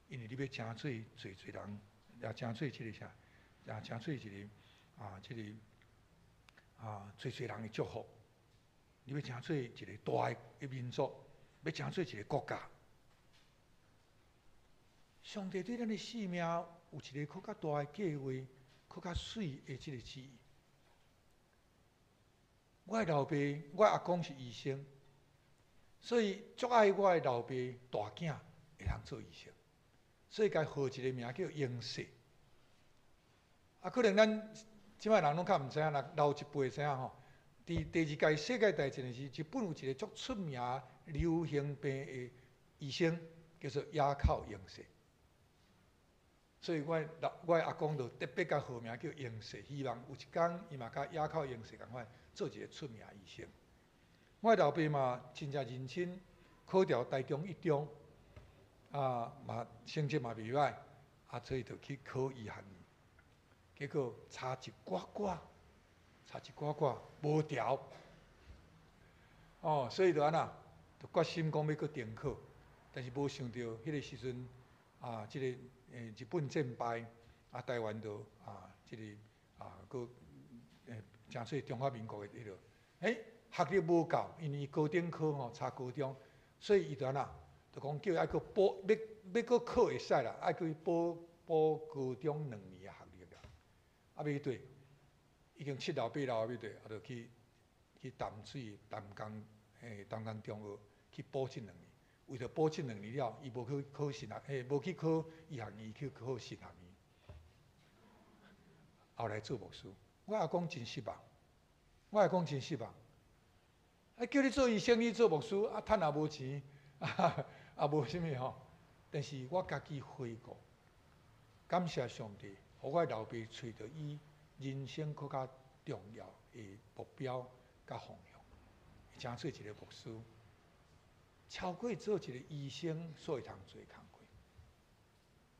因為你欲成做濟濟人，也成做這个啥，也成做一个啊，這个啊，濟濟人的祝福。你欲成做一个大的民族，欲成做一个國家。上帝對咱的生命有一个閣較大的計劃，閣較媠的這个旨意。我的老爸，我阿公是醫生，所以足愛我的老爸大囝會通做醫生，所以共伊號一个名叫英世。啊，可能咱這擺人攏較毋知影，若老一輩知影吼。佇第二屆世界大戰的時，日本有一个足出名流行病的醫生，叫做野口英世。所以我老我阿公就特別共號名叫英世，希望有一工伊嘛佮野口英世仝款，做一个出名醫生。我老爸嘛真正認真考著台中一中，啊嘛成績嘛袂䆀，啊所以就去考醫學院，結果差一寡寡，差一寡寡無調，哦，所以就按怎，就決心講欲閣重考，但是無想著彼个時陣啊，這個日本戰敗，啊台灣就啊這个啊閣成做中華民國的彼落，學歷無夠，因為伊高中科吼差高中，所以伊就按怎，就講叫伊愛閣補，欲欲閣考會使啦，愛閣去補補高中2年的學歷啦。啊，欲佗，已經七老八老啊，欲佗，啊，就去去淡水淡江淡江中學去補這兩年。為著補這兩年了，伊無去考神學，無去考醫學院，去考神學院。後來做牧師，我阿公真失望，我阿公真失望。啊，叫你做醫生，你做牧師，啊，趁也無錢，啊，也無啥物吼。但是我家己悔過，感謝上帝，予我老爸揣著伊人生閣較重要的目標佮方向，成做一个牧師，超過做一个醫生所會通做的工課。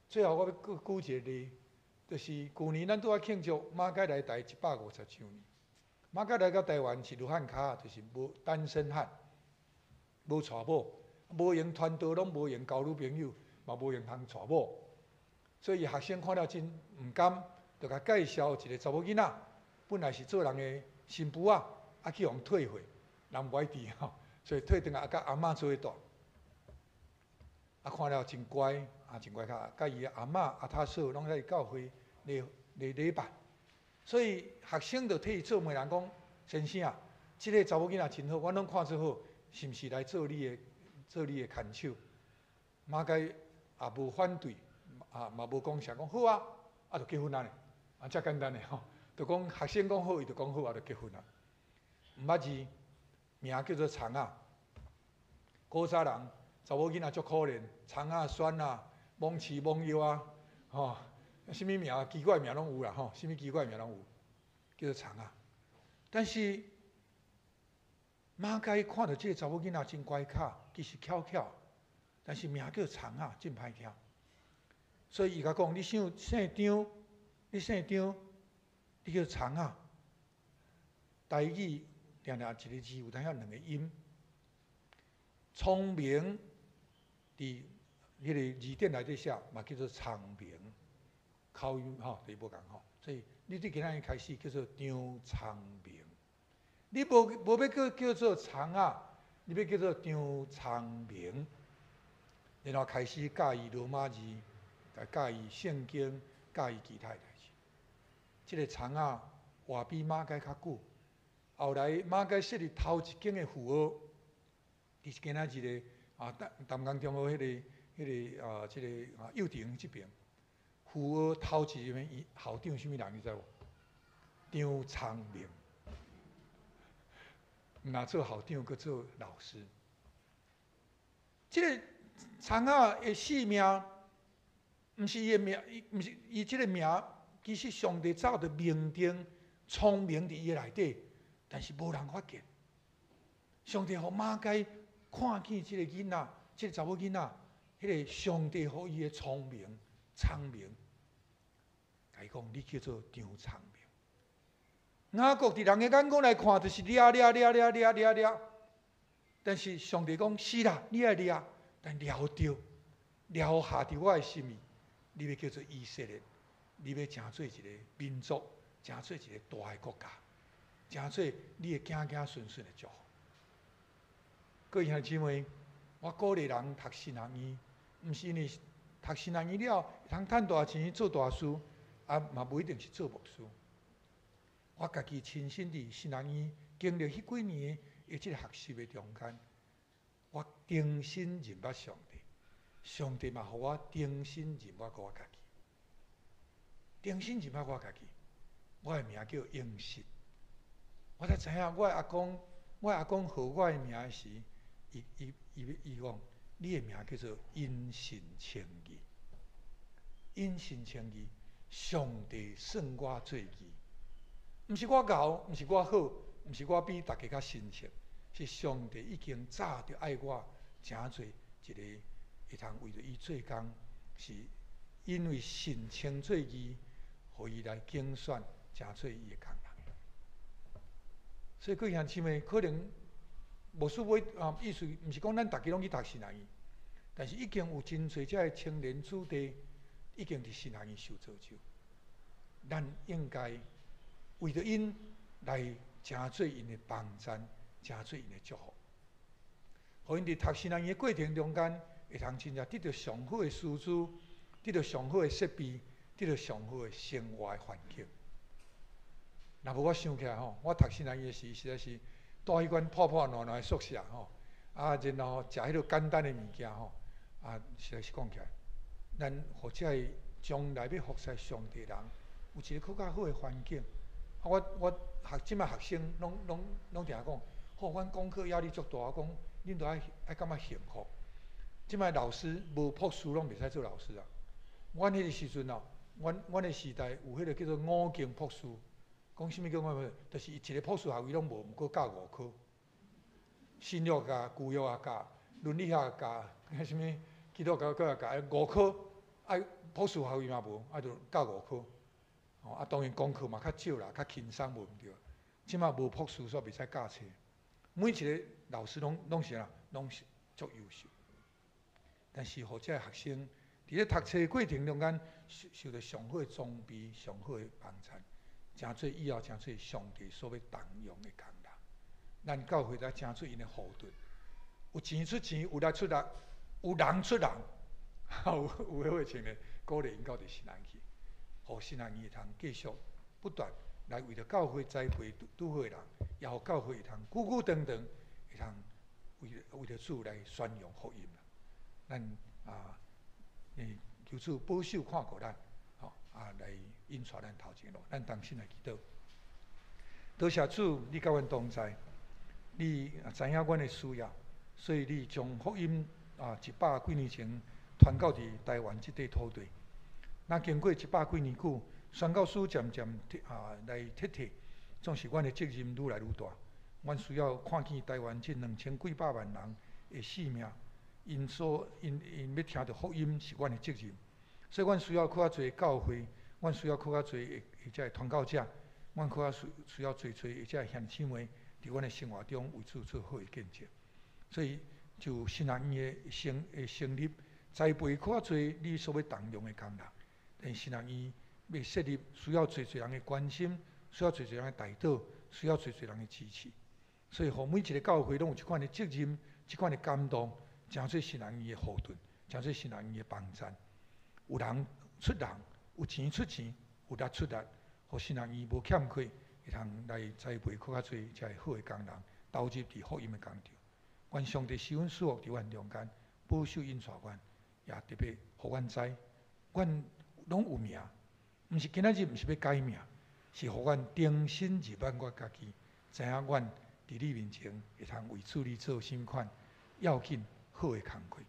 最後我欲閣舉一个例，就是舊年咱拄仔慶祝馬偕來台150周年。馬偕來到台灣是羅漢跤，就是無單身漢，無娶某，無閒傳道，攏無閒交女朋友，嘛無閒通娶某，所以學生看了真毋甘，就共介紹一个查某囡仔，本來是做人的新婦仔，啊去予退貨，人無愛佇吼，所以退轉來啊，佮阿嬤做伙住，啊看了真乖，啊真乖巧，佮伊的阿嬤阿太嫂攏在教會禮禮禮拜。所以學生就替伊做媒人講：先生啊，這个查某囡仔真好，阮攏看做好，是毋是來做你的牽手？馬偕也無反對，啊嘛無講啥，講好啊，啊就結婚啊呢，啊遮簡單的吼，就講學生講好，伊就講好啊，就結婚啊。毋捌字，名叫做蔥仔。古早人查某囡仔足可憐，蔥仔蒜啊，罔飼罔藥啊，吼。啥物名奇怪名攏有啦吼，啥物奇怪名攏有，叫做蔥仔。但是馬偕看著這个查某囡仔真乖巧，其實巧巧，但是名叫蔥仔，真歹聽。所以伊共講：你姓姓張，你姓張，你叫蔥仔。台語定定一個字有當有兩個音。聰明佇彼个字典內底寫，嘛叫做聰明。口音吼，就是無仝吼，所以你對今仔日開始叫做張聰明，你無無欲閣叫做蔥仔，你欲叫做張聰明，然後開始教伊羅馬字，教伊聖經，教伊其他的代誌。這个蔥仔活比馬偕較久，後來馬偕設立頭一間的附學，佇今仔日的啊淡淡江中學彼个啊這个啊幼稚園這邊。附學頭一个校長啥物人你知無？張聰明，毋若做校長，閣做老師。這个蔥仔的性命，毋是伊的名，毋是伊這个名，其實上帝早就命定聰明佇伊的內底，但是無人發現。上帝予馬偕看見這个囡仔，這个查某囡仔，彼个上帝予伊的聰明、聰明。共伊講，你叫做張聰明。雅各佇人的眼光來看，就是掠掠掠掠掠掠掠。但是上帝講，是啦，你愛掠，但掠著，掠下佇我的心意，你欲叫做以色列，你欲成做一个民族，成做一个大的國家，成做你的子子孫孫的祝福。各位兄弟姊妹，我鼓勵人讀神學院，毋是因為讀神學院了會通趁大錢做大事。啊，嘛無一定是做牧師。我家己親身佇神學院經歷彼幾年的這个學習的中間，我重新認捌上帝，上帝嘛予我重新認捌我家己，重新認捌我家己。我的名叫英實，我才知影我的阿公，我的阿公號我的名時，伊伊伊伊講，你的名叫做因信稱義，因信稱義。上帝算我做義，毋是我𠢕，毋是我好，毋是我比大家較神聖，是上帝已經早就愛我，成做一個會通為著伊做工，是因為神稱做義，予伊來揀選，成做伊的工人。所以各位兄弟姊妹，可能無需要啊，意思毋是講咱逐家攏去讀神學院，但是已經有真濟遮的青年子弟已經佇神學院受造就。咱應該為著𪜶來成做𪜶的幫贊，成做𪜶的祝福，予𪜶佇讀神學院的過程中間，會通真正得著上好的師資，得著上好的設備，得著上好的生活的環境。若無我想起來吼，我讀神學院的時，實在是住彼款破破爛爛的宿舍吼，啊，然後食彼个簡單的物件吼，啊，實在是講起來，咱予這个將來欲服侍上帝的人，有一个閣較好的環境。啊，我學這擺學生攏攏攏定講，吼，阮功課壓力足大，我講恁著愛愛感覺幸福。這擺老師無博士攏袂使做老師啊。阮彼个時陣哦，阮阮的時代有彼个叫做五經博士。講啥物叫我就是伊一个博士學位攏無，毋過教五科，新約教、舊約也教，倫理學也教，彼啥物基督教閣也教，五科愛博士學位嘛無，啊就教五科。哦，啊當然功課嘛較少啦，較輕鬆無毋對。這擺無博士煞袂使教冊，每一个老師攏攏是啥，攏是足優秀。但是，予這个學生佇咧讀冊過程中間，受受著上好的裝備、上好的幫贊。成做以後，成做上帝所欲動用的工人。咱教會才成做𪜶的後盾，有錢出錢，有力出力，有人出人，有有彼話穿咧，鼓勵𪜶到佇神學院去，予神學院會通繼續不斷來為著教會栽培拄好的人，也予教會會通久久長長會通為為著主來宣揚福音啦。咱啊，求主保守看顧咱。啊，來引帶咱頭前路，咱同心來祈禱。多謝主，你佮阮同在，你知影阮的需要，所以你將福音啊一百幾年前傳到佇台灣這塊土地。那經過一百幾年久，宣教師漸漸啊來撤退，總是阮的責任愈來愈大。阮需要看見台灣這兩千幾百萬人的性命，𪜶所𪜶𪜶欲聽著福音是阮的責任。所以，阮需要閣較濟教會，阮需要閣較濟的遮個傳教者，阮閣較需需要濟濟的遮個兄弟姊妹，佇阮的生活中為主做好的見證。所以，就神學院的成的成立，栽培閣較濟你所欲動用的工人。但神學院欲設立，需要濟濟人的關心，需要濟濟人的代禱，需要濟濟人的支持。所以，予每一个教會攏有這款的責任，這款的感動，成做神學院的後盾，成做神學院的幫贊。有人出人，有錢出錢，有力出力，予神學院無欠缺，會通來栽培閣較濟遮个好的工人，投入佇福音的工場。願上帝施恩賜福佇阮中間，保守引帶阮，也特別予阮知，阮攏有名，毋是今仔日毋是欲改名，是予阮重新認識我家己，知影阮佇你面前會通為主你做啥物款要緊好的工課。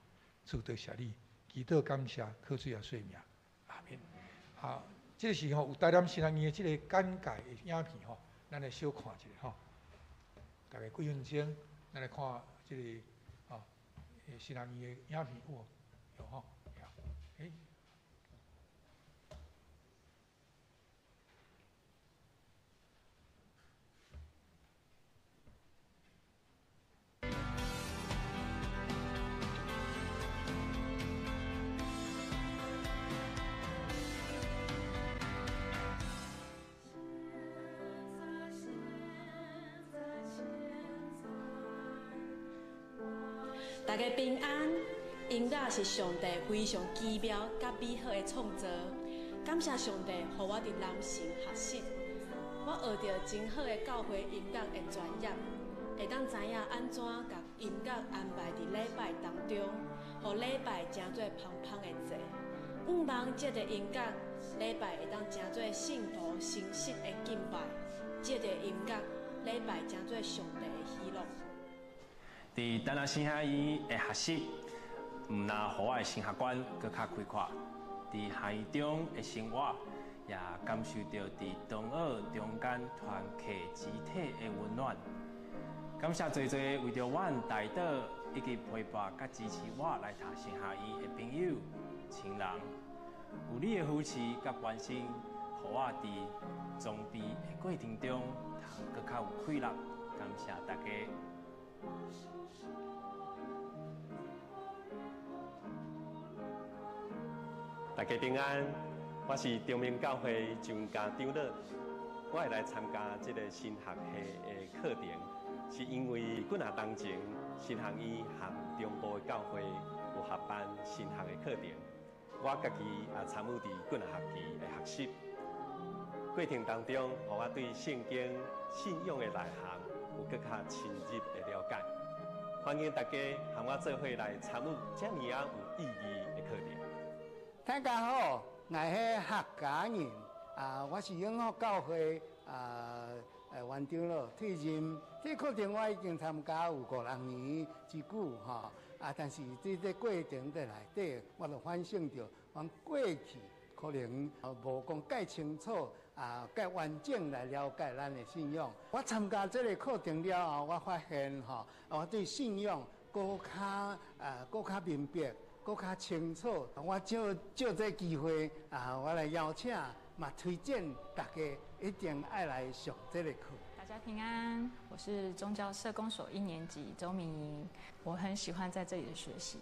主多謝你。祈禱感謝，靠主耶穌名，阿們。啊，這個是吼有台南神學院的這個簡介的影片吼，咱來小看一下吼。大概幾分鐘，咱來看這个啊，神學院的影片有無？有吼，有。欸。大家平安，音樂是上帝非常奇妙佮美好的創造。感謝上帝，予我佇南城學習，我學著真好的教會音樂的專業，會當知影按怎共音樂安排佇禮拜當中，予禮拜成做芳芳的祭。向望藉著音樂，禮拜會當成做聖徒誠實的敬拜；藉著音樂，禮拜成做上帝的喜樂。佇台南神學院的學習，毋但予我的神學觀閣較開闊，佇學院中的生活，也感受著佇同學中間團契集體的溫暖。感謝濟濟為著阮代禱以及陪伴佮支持我來讀神學院的朋友、親人，有你的扶持佮關心，予我佇裝備的過程中，通閣較有氣力。感謝大家。大家平安，我是中明教會張家長老，我會來參加這個神學系的課程，是因為幾若當前神學院和中部的教會有合辦神學的課程，我家己也參與佇幾若學期的學習過程當中，予我對聖經信仰的內涵有閣較深入的了解。歡迎大家和我做伙來參與這爾仔有意義的課程。大家好，𠊎係客家人啊，我是永福教會啊元長老退任。這課程我已經參加有五六年之久吼啊，但是這個過程的內底，我就反省著，講過去可能無講介清楚啊，介完整來了解咱的信仰。我參加這個課程了後，我發現吼，我對信仰閣較啊，閣較明白。閣較清楚，我借借這機會啊，我來邀請，嘛推薦大家一定愛來上這個課。大家平安，我是宗教社工所一年級周明瑩，我很喜歡在這裡的學習，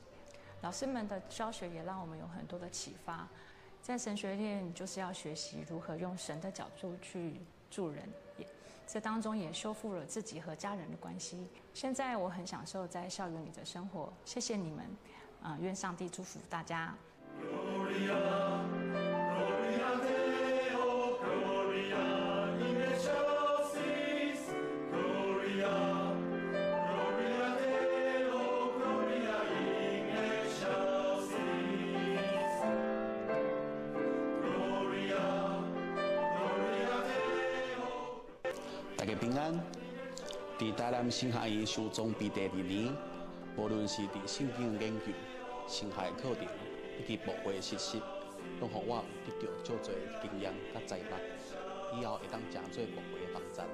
老師們的教學也讓我們有很多的啟發。在神學院就是要學習如何用神的角度去助人，也這當中也修復了自己和家人的關係。現在我很享受在校園裡的生活，謝謝你們。啊！願上帝祝福大家。大家平安。佇台南神學院修裝備第二年，無論是佇聖經研究、神學課程以及牧會實習，攏予我有得著足濟經驗佮才學，以後會當誠做牧會的幫贊。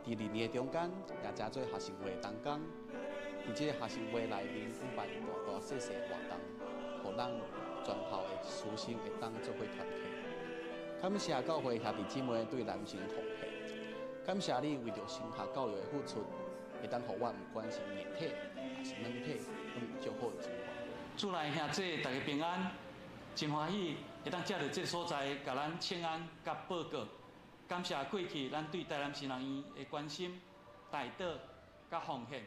佇二年的中間，也誠做學生會的同工。佇這個學生會內面舉辦大大細細活動，予咱全校的師生會當做伙團契。感謝教會兄弟姊妹對南神奉獻，感謝你為著神學教育的付出，會當予我毋管是硬體抑是軟體，攏有足好的生活。主內兄弟大家平安，真歡喜會當藉著這個所在，共咱請安佮報告。感謝過去咱對台南神學院的關心、代禱佮奉獻。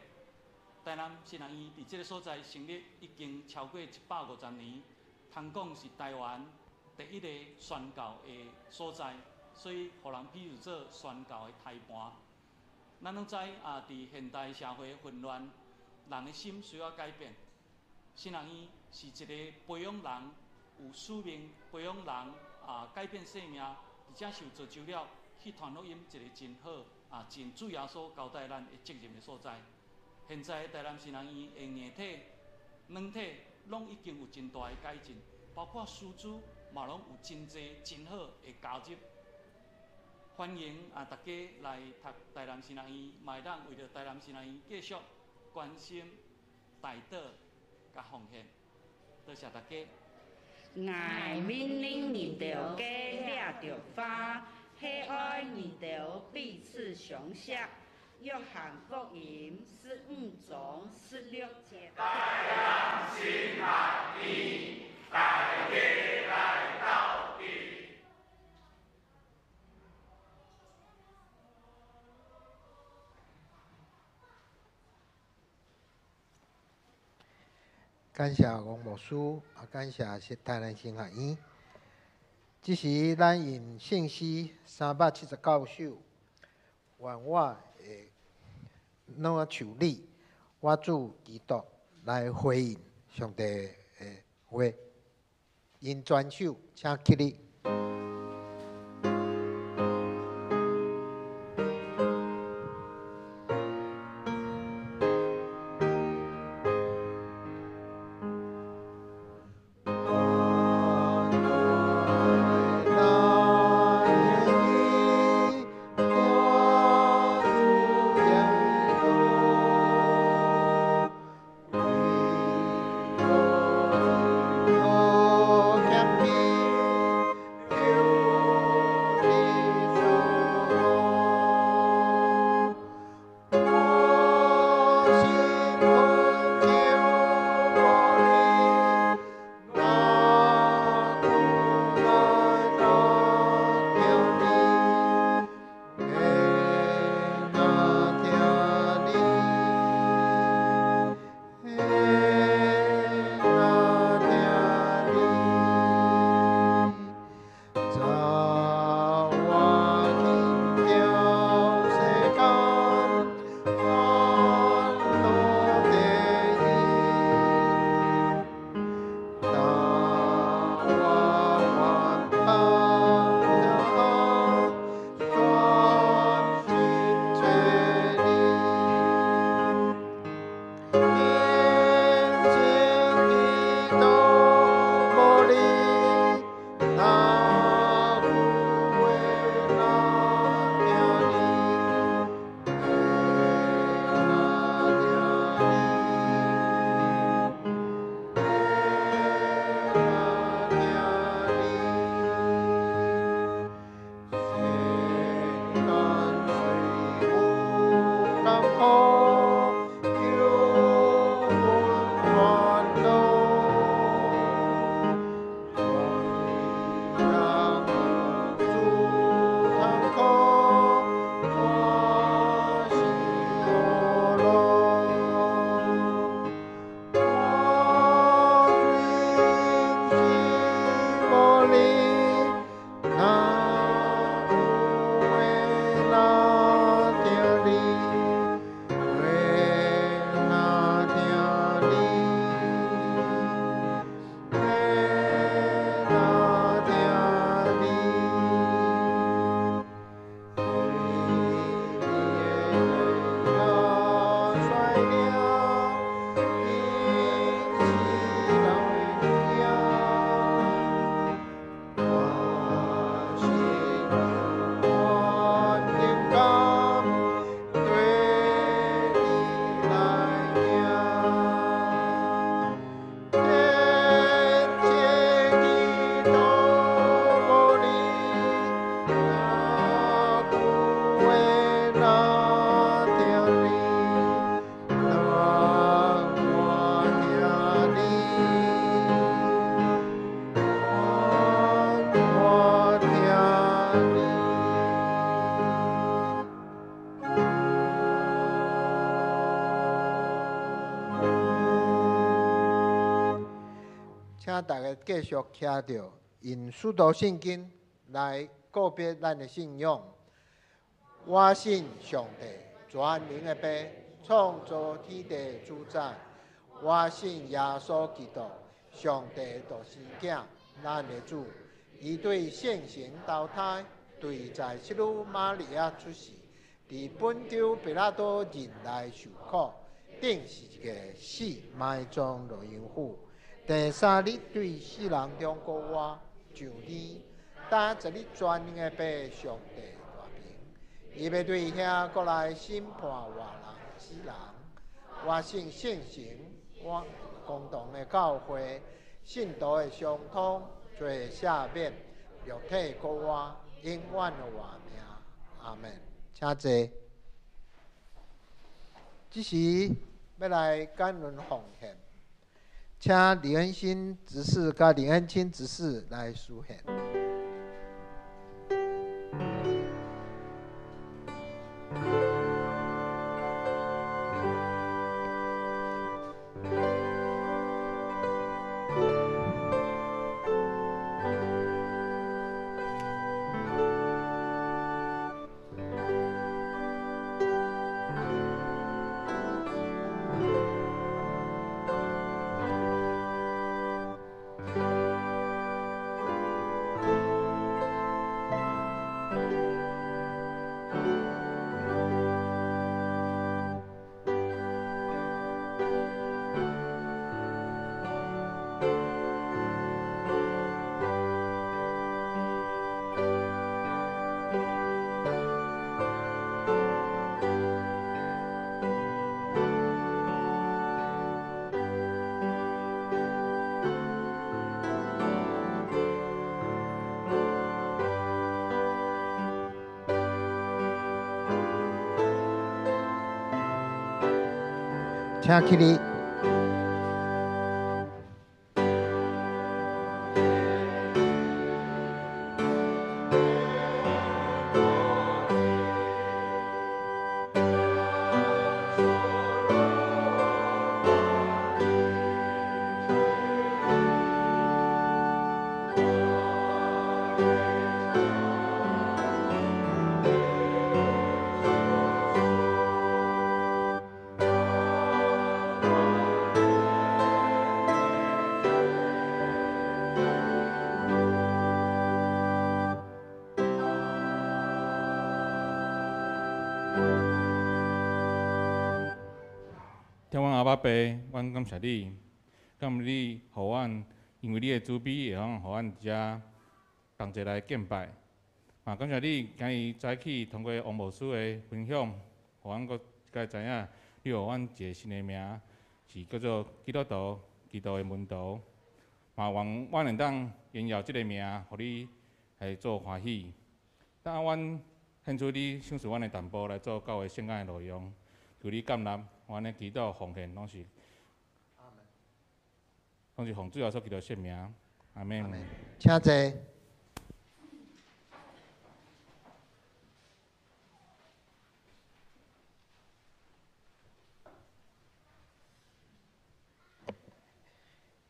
台南神學院佇這個所在成立已經超過150年，通講是台灣第一個宣教的所在，所以予人比喻做宣教的胎盤。咱攏知啊，佇現代社會混亂，人的心需要改變。神學院是一個培養人有使命、培養人啊改變生命，而且受造就了去傳福音一個真好啊，真主耶穌交代咱的責任的所在。現在台南神學院的硬體、軟體攏已經有真大的改進，包括師資嘛攏有真濟真好的加入。歡迎啊，大家來讀台南神學院，嘛會當為著台南神學院繼續關心、代禱、佮奉獻。多謝大家。𠊎命令你著皆掠著花，係愛你著彼此相惜。約翰福音15章16節。台南神學院，大家來鬥陣。感謝王牧師，也感謝是台南神學院。這時，咱用聖詩379首，願我的腦受你，我主基督來回應上帝的話。𪜶全首，請起立。請大家繼續徛著，用使徒信經來告別咱的信仰。我信上帝，全能的父，創造天地主宰。我信耶穌基督，上帝獨生囝，咱的主。伊對聖神投胎，對在聖女瑪利亞出世，佇本丟彼拉多忍耐受苦，釘十字架死，埋葬落陰府。第三日對死人中復活，上天，搭坐佇全能的父上帝大爿，伊欲對遐閣來審判活人死人。我信聖神，我共同的教會，信徒的相通，罪赦免，肉體復活，永遠的活命。阿們。請坐。這時欲來感恩奉獻，請李恩新執事佮李恩清執事來司獻。請起立。天阮阿爸父，阮感謝你，感謝你予阮，因為你的慈悲，會當予阮佇遮同齊來敬拜。嘛，感謝你今日早起通過王牧師的分享，予阮閣閣知影，你予阮一个新的名，是叫做基督徒，基督的門徒。嘛，願阮會當榮耀這个名，予你來做歡喜。當阮獻出你賞賜阮的淡薄來做教會聖工的路用，求你感納。阮的祈禱奉獻，攏是奉主耶穌基督聖名，阿們。請坐。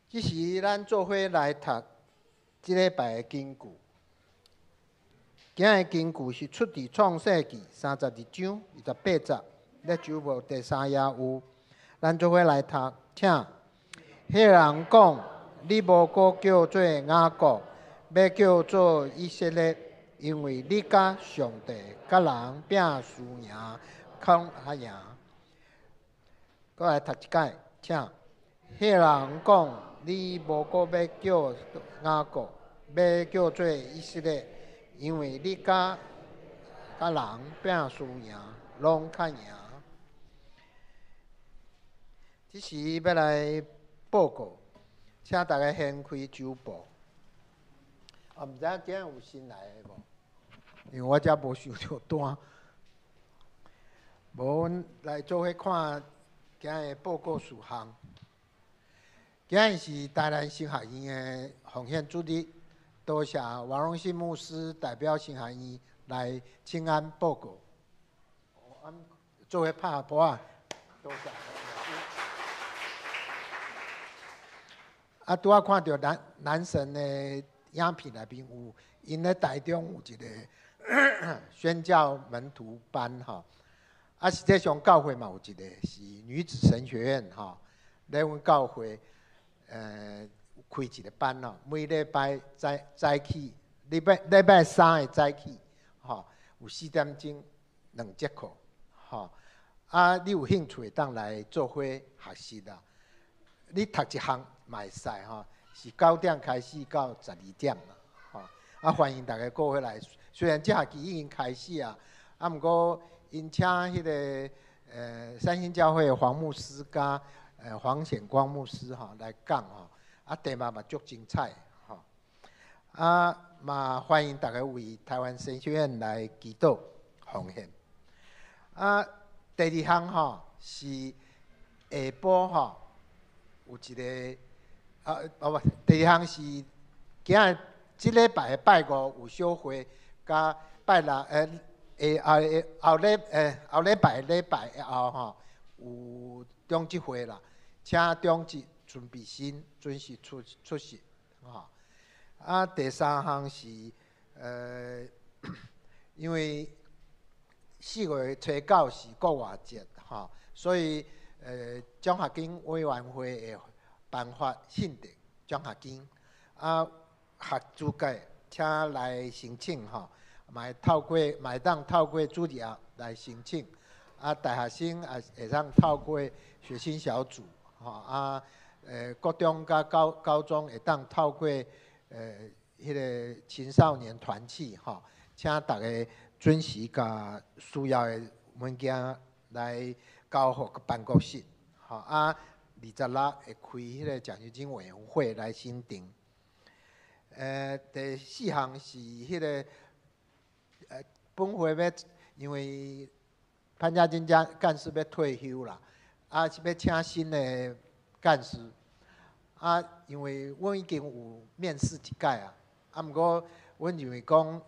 這時，咱做伙來讀這禮拜的經句。今日經句是出佇創世記32章28節。咧周報第三頁有，咱做伙來讀，請。彼人講：你無閣叫做雅各，欲叫做以色列，因為你佮上帝、佮人拼輸贏，較贏。閣來讀一擺，請。彼人講：你無閣欲叫雅各，欲叫做以色列，因為你佮人拼輸贏，攏較贏。這時欲來報告，請大家掀開周報。啊，毋知影今日有新來的無？因為我遮無收著單。無，阮來做伙看今日報告事項。今日是台南神學院的奉獻主日，多謝王榮信牧師代表神學院來請安報告。阮做伙拍鼓仔，多謝。啊，拄仔看著男男神的影片內面有，𪜶咧台中有一个宣教門徒班吼。啊，實際上教會嘛有一個是女子神學院吼，咧阮教會開一個班吼，每禮拜早早起，禮拜三的早起吼，有4點鐘兩節課吼。啊，你有興趣會當來做伙學習啦。你讀一項嘛會使吼，是9點開始到12點啦，吼。啊，歡迎大家過伙來。雖然這學期已經開始啊，啊，毋過𪜶請彼个三星教會黃牧師佮黃顯光牧師吼來講吼，啊，題目嘛足精彩吼。啊，嘛歡迎大家為台灣神學院來祈禱奉獻。啊，第二項吼是下晡吼有一个啊，哦無，第二項是今仔這禮拜的拜五有小會，佮拜六下後禮後禮拜禮拜後吼有長執會啦，請長執準備心準時出席吼。啊，第三項是因為4月初九是國外節吼，所以獎學金委員會會頒發信德獎學金，啊，合資格請來申請吼，嘛會透過嘛會當透過主日學來申請，啊，大學生也會當透過學生小組吼，啊，國中佮高中會當透過彼个青少年團契吼，請大家準時共需要的文件來交予辦公室，吼啊，26會開彼个獎學金委員會來審定。第四項是彼个本會欲，因為潘家金家幹事欲退休啦，啊是欲請新的幹事，啊，因為阮已經有面試一擺啊，啊，毋過阮認為講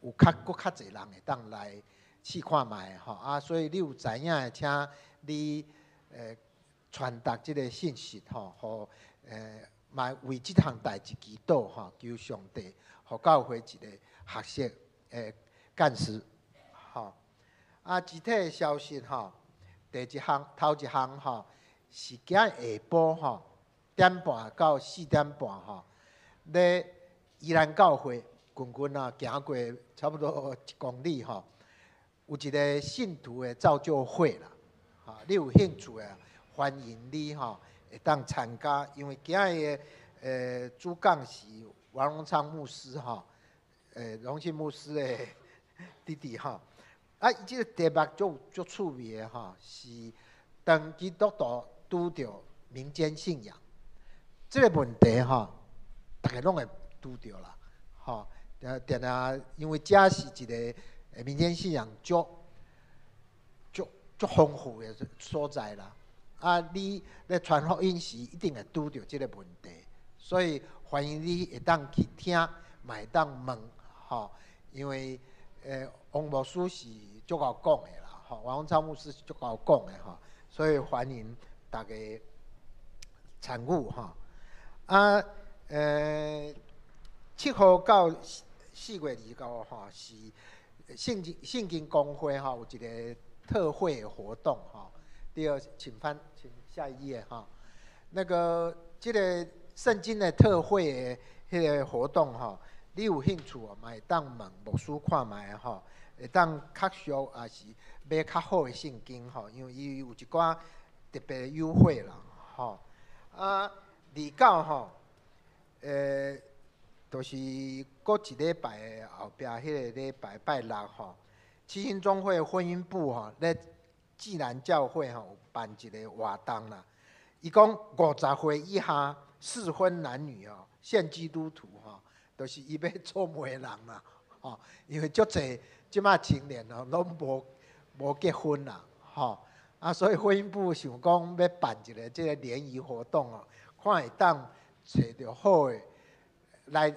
有較閣較濟人會當來試看覓吼，啊，所以你有知影的，請你傳達這个信息吼，予嘛為這項代誌祈禱吼，求上帝予教會一個合適的幹事吼。啊，具體的消息吼，第一項頭一項吼，是今下晡吼點半到4點半吼，咧宜蘭教會近近啊，行過差不多1公里吼，有一個信徒的造就會啦。吼，你有興趣的，歡迎你吼會當參加，因為今日的主講是王榮昌牧師吼，榮信牧師的弟弟吼。啊，伊這个題目足足趣味的吼，是當基督徒拄著民間信仰這个問題吼，逐家攏會拄著啦，吼，定定因為這是一个民間信仰足足足豐富的所在啦。啊，你咧傳福音時一定會拄著這个問題，所以歡迎你會當去聽，嘛會當問，吼，因為王牧師是足𠢕講的啦，吼，王榮昌牧師是足𠢕講的吼，所以歡迎大家參與吼。啊，7號到4月29號吼，是聖經公會吼有一個特會活動吼。第二，請翻，請下一頁哈。那個這个聖經的特會的彼个活動吼，你有興趣哦，嘛會當問牧師看覓吼，會當較俗抑是買較好的聖經吼，因為伊有一寡特別優惠啦吼。啊，29吼，就是閣一禮拜的後壁彼个禮拜拜六吼，七星中會婚姻部吼咧濟南教會吼有辦一個活動啦。伊講50歲以下適婚男女哦，現基督徒吼，就是伊欲做媒人啦，吼，因為足濟這馬青年哦，攏無結婚啦，吼，啊，所以婚姻部想講欲辦一個這个聯誼活動哦，看會當揣著好的來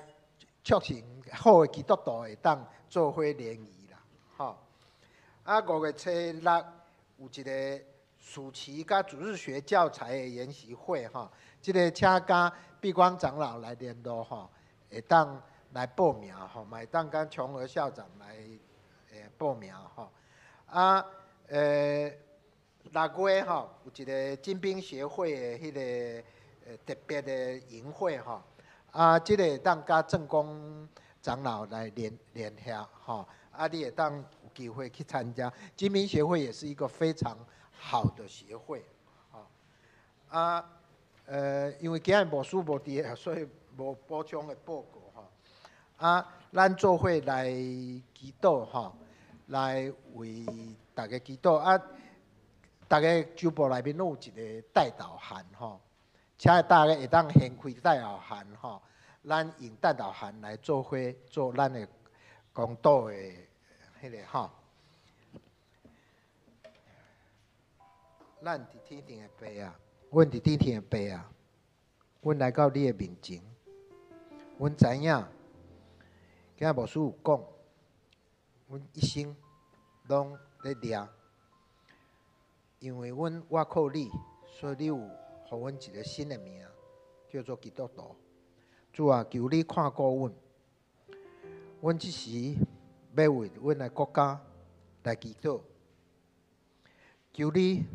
促成好的基督徒會當做伙聯誼啦，吼。啊，5月初六有一個暑期佮主日学教材的研习会吼，這个請佮碧光長老來聯絡吼，會當來報名吼，嘛會當佮瓊娥校長來報名吼。啊，6月吼有一個金兵協會的彼个特別的營會吼，啊，這个會當佮正光長老來聯繫吼，啊，你會當有機會去參加。金兵協會也是一個非常好的協會，吼，啊，因為今日牧師無佇，所以無補充的報告吼。啊，咱做伙來祈禱吼，來為大家祈禱啊。逐个周報內面攏有一個代禱函吼，請大家會當掀開代禱函吼，咱用代禱函來做伙做咱的公禱的彼个吼。咱佇天頂的爸啊，阮佇天頂的爸啊，阮來到你的面前，阮知影，今仔牧師有講，阮一生攏咧掠。因為阮倚靠你，所以你有予阮一個新的名，叫做基督徒。主啊，求你看顧阮，阮這時欲為阮的國家來祈禱，求你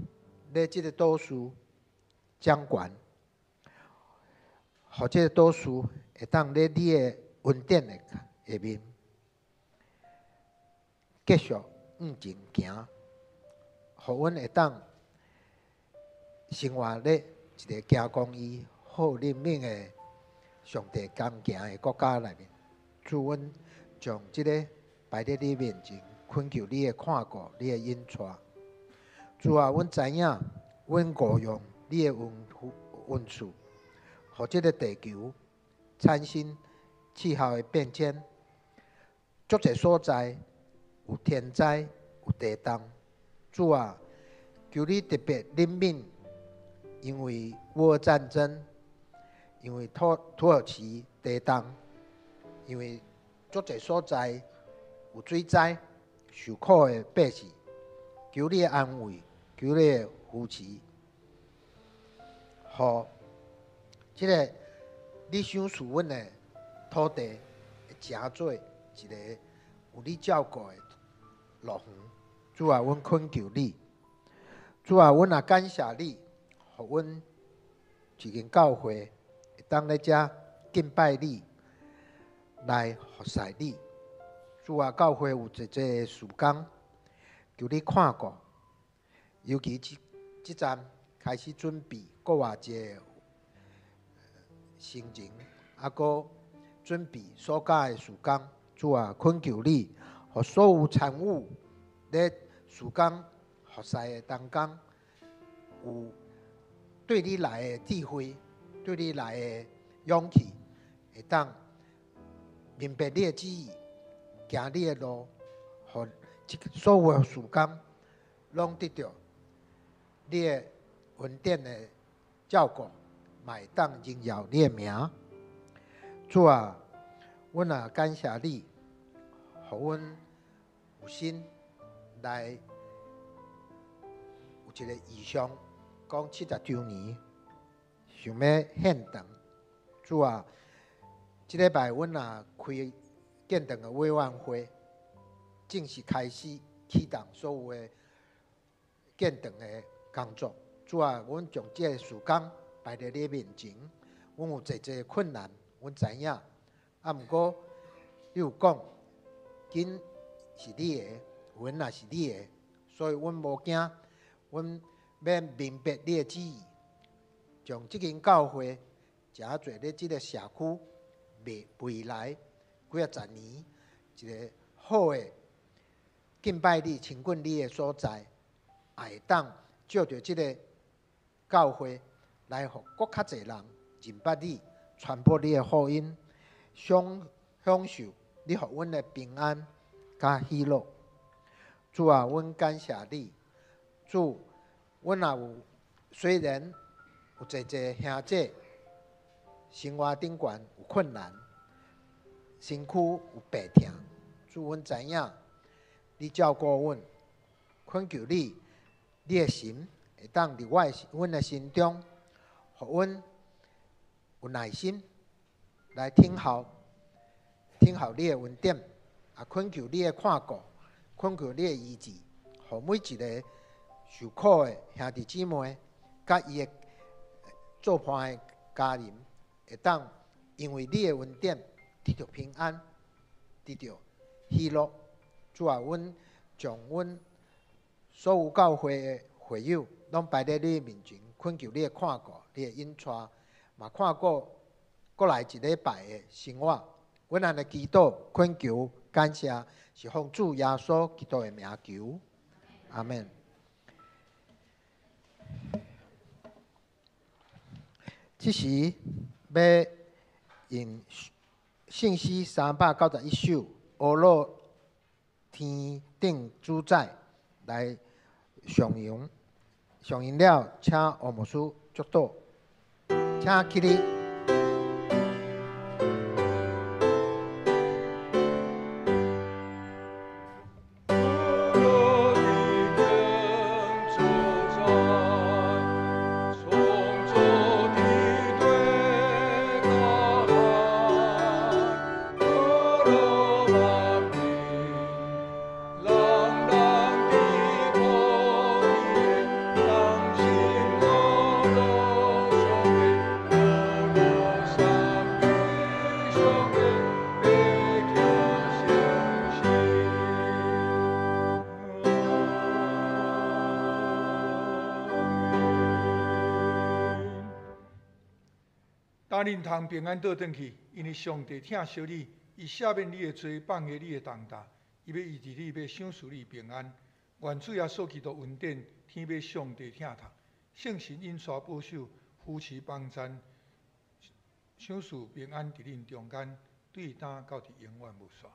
咧這個島嶼掌權，予這個島嶼會當咧你的恩典的下面，繼續向前行。予阮會當生活咧一个行公義、好憐憫的上帝剛強的國家內面。主，阮將這个擺佇你面前，懇求你的看顧、你的引帶。主啊，阮知影，阮誤用你的恩賜，予這个地球產生氣候的變遷，足濟所在有天災、有地動。主啊，求你特別憐憫，因為烏俄戰爭，因為土耳其地動，因為足濟所在有水災，受苦的百姓，求你的安慰，求你的扶持，予這个你賞賜阮的土地，會成做一个有你照顧的樂園。主啊，阮懇求你。主啊，阮也感謝你，予阮一間教會會當咧遮敬拜你，來服侍你。主啊，教會有濟濟事工，求你看顧。尤其這陣開始準備閣偌濟行程，啊，閣準備暑假的事工。主啊，懇求你，予所有參與咧事工服侍的同工，有對你來的智慧，對你來的勇氣，會當明白你的旨意，行你的路，予所有的事工攏得著你的恩典的照顧，嘛會當榮耀你的名。主啊，阮也感謝你，予阮有心來有一個異象，講70週年想欲獻堂。主啊，這禮拜阮也開建堂的委員會，正式開始啟動所有的建堂的工作。主啊，阮將這个事工擺佇你面前，阮有濟濟困難，阮知影。啊，毋過你有講，金是你的，銀也是你的，所以阮無驚，阮欲明白你的旨意，將這間教會誠濟咧這个社區未來幾仔十年一个好的敬拜你、親近你的所在，也會當藉著這个教會來予閣較濟人認捌你，傳播你的福音，享受你予阮的平安佮喜樂。主啊，阮感謝你。主，阮也有雖然有濟濟兄弟生活頂懸有困難，身軀有病痛，主，阮知影你照顧阮，懇求你，你的神會當佇我的阮的心中，予阮有耐心來聽候，聽候你的恩典，啊，懇求你的看顧，懇求你的醫治，予每一个受苦的兄弟姊妹，佮伊的做伴的家人，會當因為你的恩典得著平安，得著喜樂。主啊，阮將阮所有教會的會友，攏擺佇你面前，懇求你的看顧，你的引帶，嘛看顧閣來一禮拜的生活。阮按呢祈禱、懇求、感謝，是奉主耶穌基督的名求，阿們。這時欲用聖詩391首《呵咾天頂主宰》來頌揚，頌揚了，請王牧師祝禱，請起立。今恁通平安倒轉去，因為上帝疼惜你，伊赦免你的罪，放下你的重擔，伊欲醫治你，欲賞賜你平安。願主耶穌基督恩典，天父上帝疼痛，聖神引帶保守，扶持幫贊，賞賜平安佇恁中間，對今到佇永遠無煞。